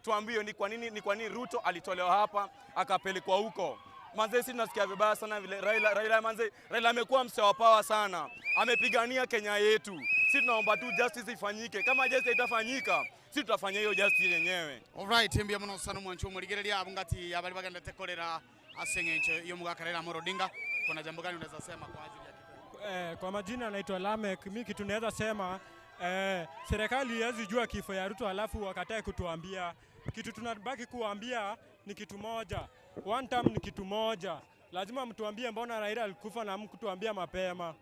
tuambiwe ni kwa nini Ruto alitolewa hapa akapelekwa huko. Manze si tunasikia vibaya sana vile Raila, Raila manze, Raila amekuwa msee wa power sana. Amepigania Kenya yetu. Si tunaomba tu justice ifanyike. Kama justice itafanyika, si tutafanya hiyo justice yenyewe. Alright, mbuya mono sana mwancho omorigereria abwo ngati abari bagendete korera ase eng'encho ya omogaka Raila Amolo Odinga. Kuna jambo gani unaweza sema kwa ajili ya kifo? Kwa majina naitwa Lamek. Mi kitu naweza sema, serikali haiwezi jua kifo ya Ruto alafu wakatae kutuambia. Kitu tunabaki kuambia ni kitu moja. One term ni kitu moja. Lazima mtuambie mbona Raila alikufa na mkutuambia mapema.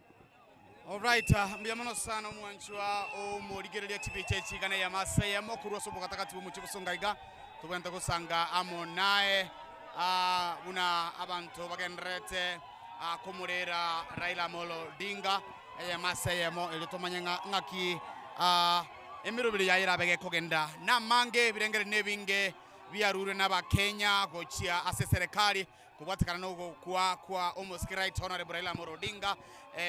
Alright, mbuya mono sana omwanchwa omorigereria chibicha echigana ya mase ya mokurwa ase obogatagati bw'omochie bosonga iga. Tobwenerete gosanga amo naye, buna abanto bagendererete, komorera Raila Amolo Odinga eyemo ase eyemo erio tomanye ng'aki, emeroberi yaye erabe gekogenda. Namange ebirengeri na ebinge biarurwe n'Abakenya gochia ase serikali kobwatekana na ogokwa kwa omosike Right Honorable Raila Amolo Odinga.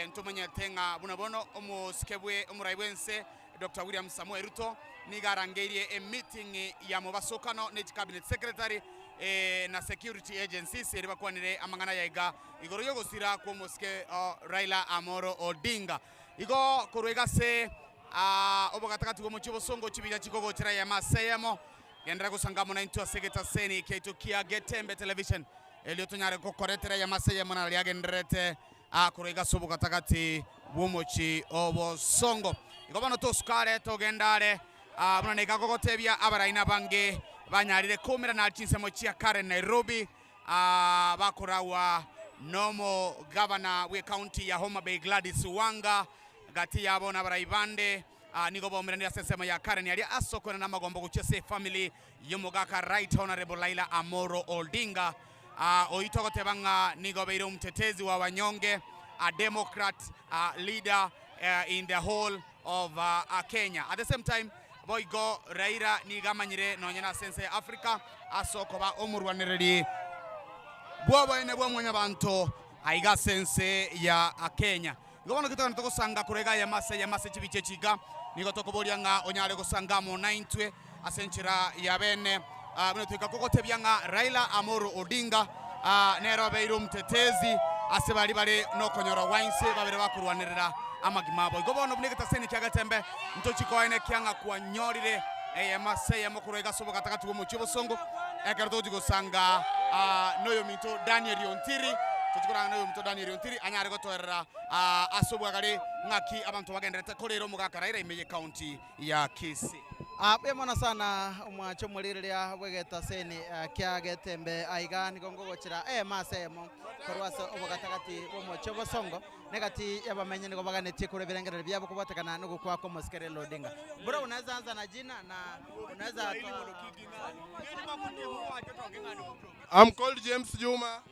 Ntomanyete ng'a buna bono omosike bwe omorai bwense Dr. William Samoei Ruto niga arangeirie emeeting ya mobasokano ne cabinet secretary, na security agencies eri bakwanire amang'ana yaiga igoro yogosira kwa omosike, Raila Amolo Odinga. Igo korwa iga ase, obogatagati bw'omochie obosongo chibicha chikogochera eyemo ase eyemo. Genderera gosanga amo naintwe ase egetaseni kiaito kia Getembe Television erio tonyare gokoretera eyemo ase eyemo na riagendererete, korwa iga ase obogatagati bw'omochie obosongo. Igo bono tosukare togenda are, buna niga gogotebia abaraini abange banyarire koumerana chinsemo chia Karen Nairobi, bakoragwa nomo gavana bwe county ya Homa Bay Gladys Wanga gati yabo na abarai bande, nigo baumeranire ase ensemo ya Karen aria ase okoenana amagombo gochia ase family y'omogaka Right Honorable Raila Amolo Odinga. Oito goteba ng'a nigo beire omutetezi wa wanyonge, a Democrat, leader, in the whole of Kenya. At the same time, boigo Raila nigo amanyire nonye na ase ense ya Africa ase okoba omorwanereri bw'oboene bwa mwanyabanto. Aiga ase ense ya Kenya. Igo bono ki togende togosanga korwa iga eyemo ase eyemo ase chibicha echi iga, nigo tokoboria ng'a onyare gosanga amo naintwe ase enchera ya bene. Ah, buna toika kogotebia ng'a Raila Amolo Odinga ah, nere obeire omutetezi ase baria bare nokonyora gwa inse babere bakorwanerera amagima abo. Igo bono buna egetaseni kia Getembe ntochi koenekia ng'a kwanyorire eyemo ase eyemo korwa iga ase obogatagati bw'omochie obosongo ekero togochi gosanga ah, noyominto Daniel Ontiri tochi koranga noyominto Daniel Ontiri anyare gotoerera ah, ase obwagare ng'aki abanto bagenderete korera omogaka Raila ime y'ecounty ya Kisii. Ah, buya mono sana omwancho omorigereria bw'egetaseni ah, kia Getembe aiga nigo ngogochera eyemo ase eyemo korwa ase obogatagati bw'omochie obosongo Negati y'abamenyi nigo baganetie korwa ebirengererio biabo kobwatekana nogokwa kw'omosike Raila Odinga. Bro unaweza anza na jina na unaweza toa I'm called James Juma.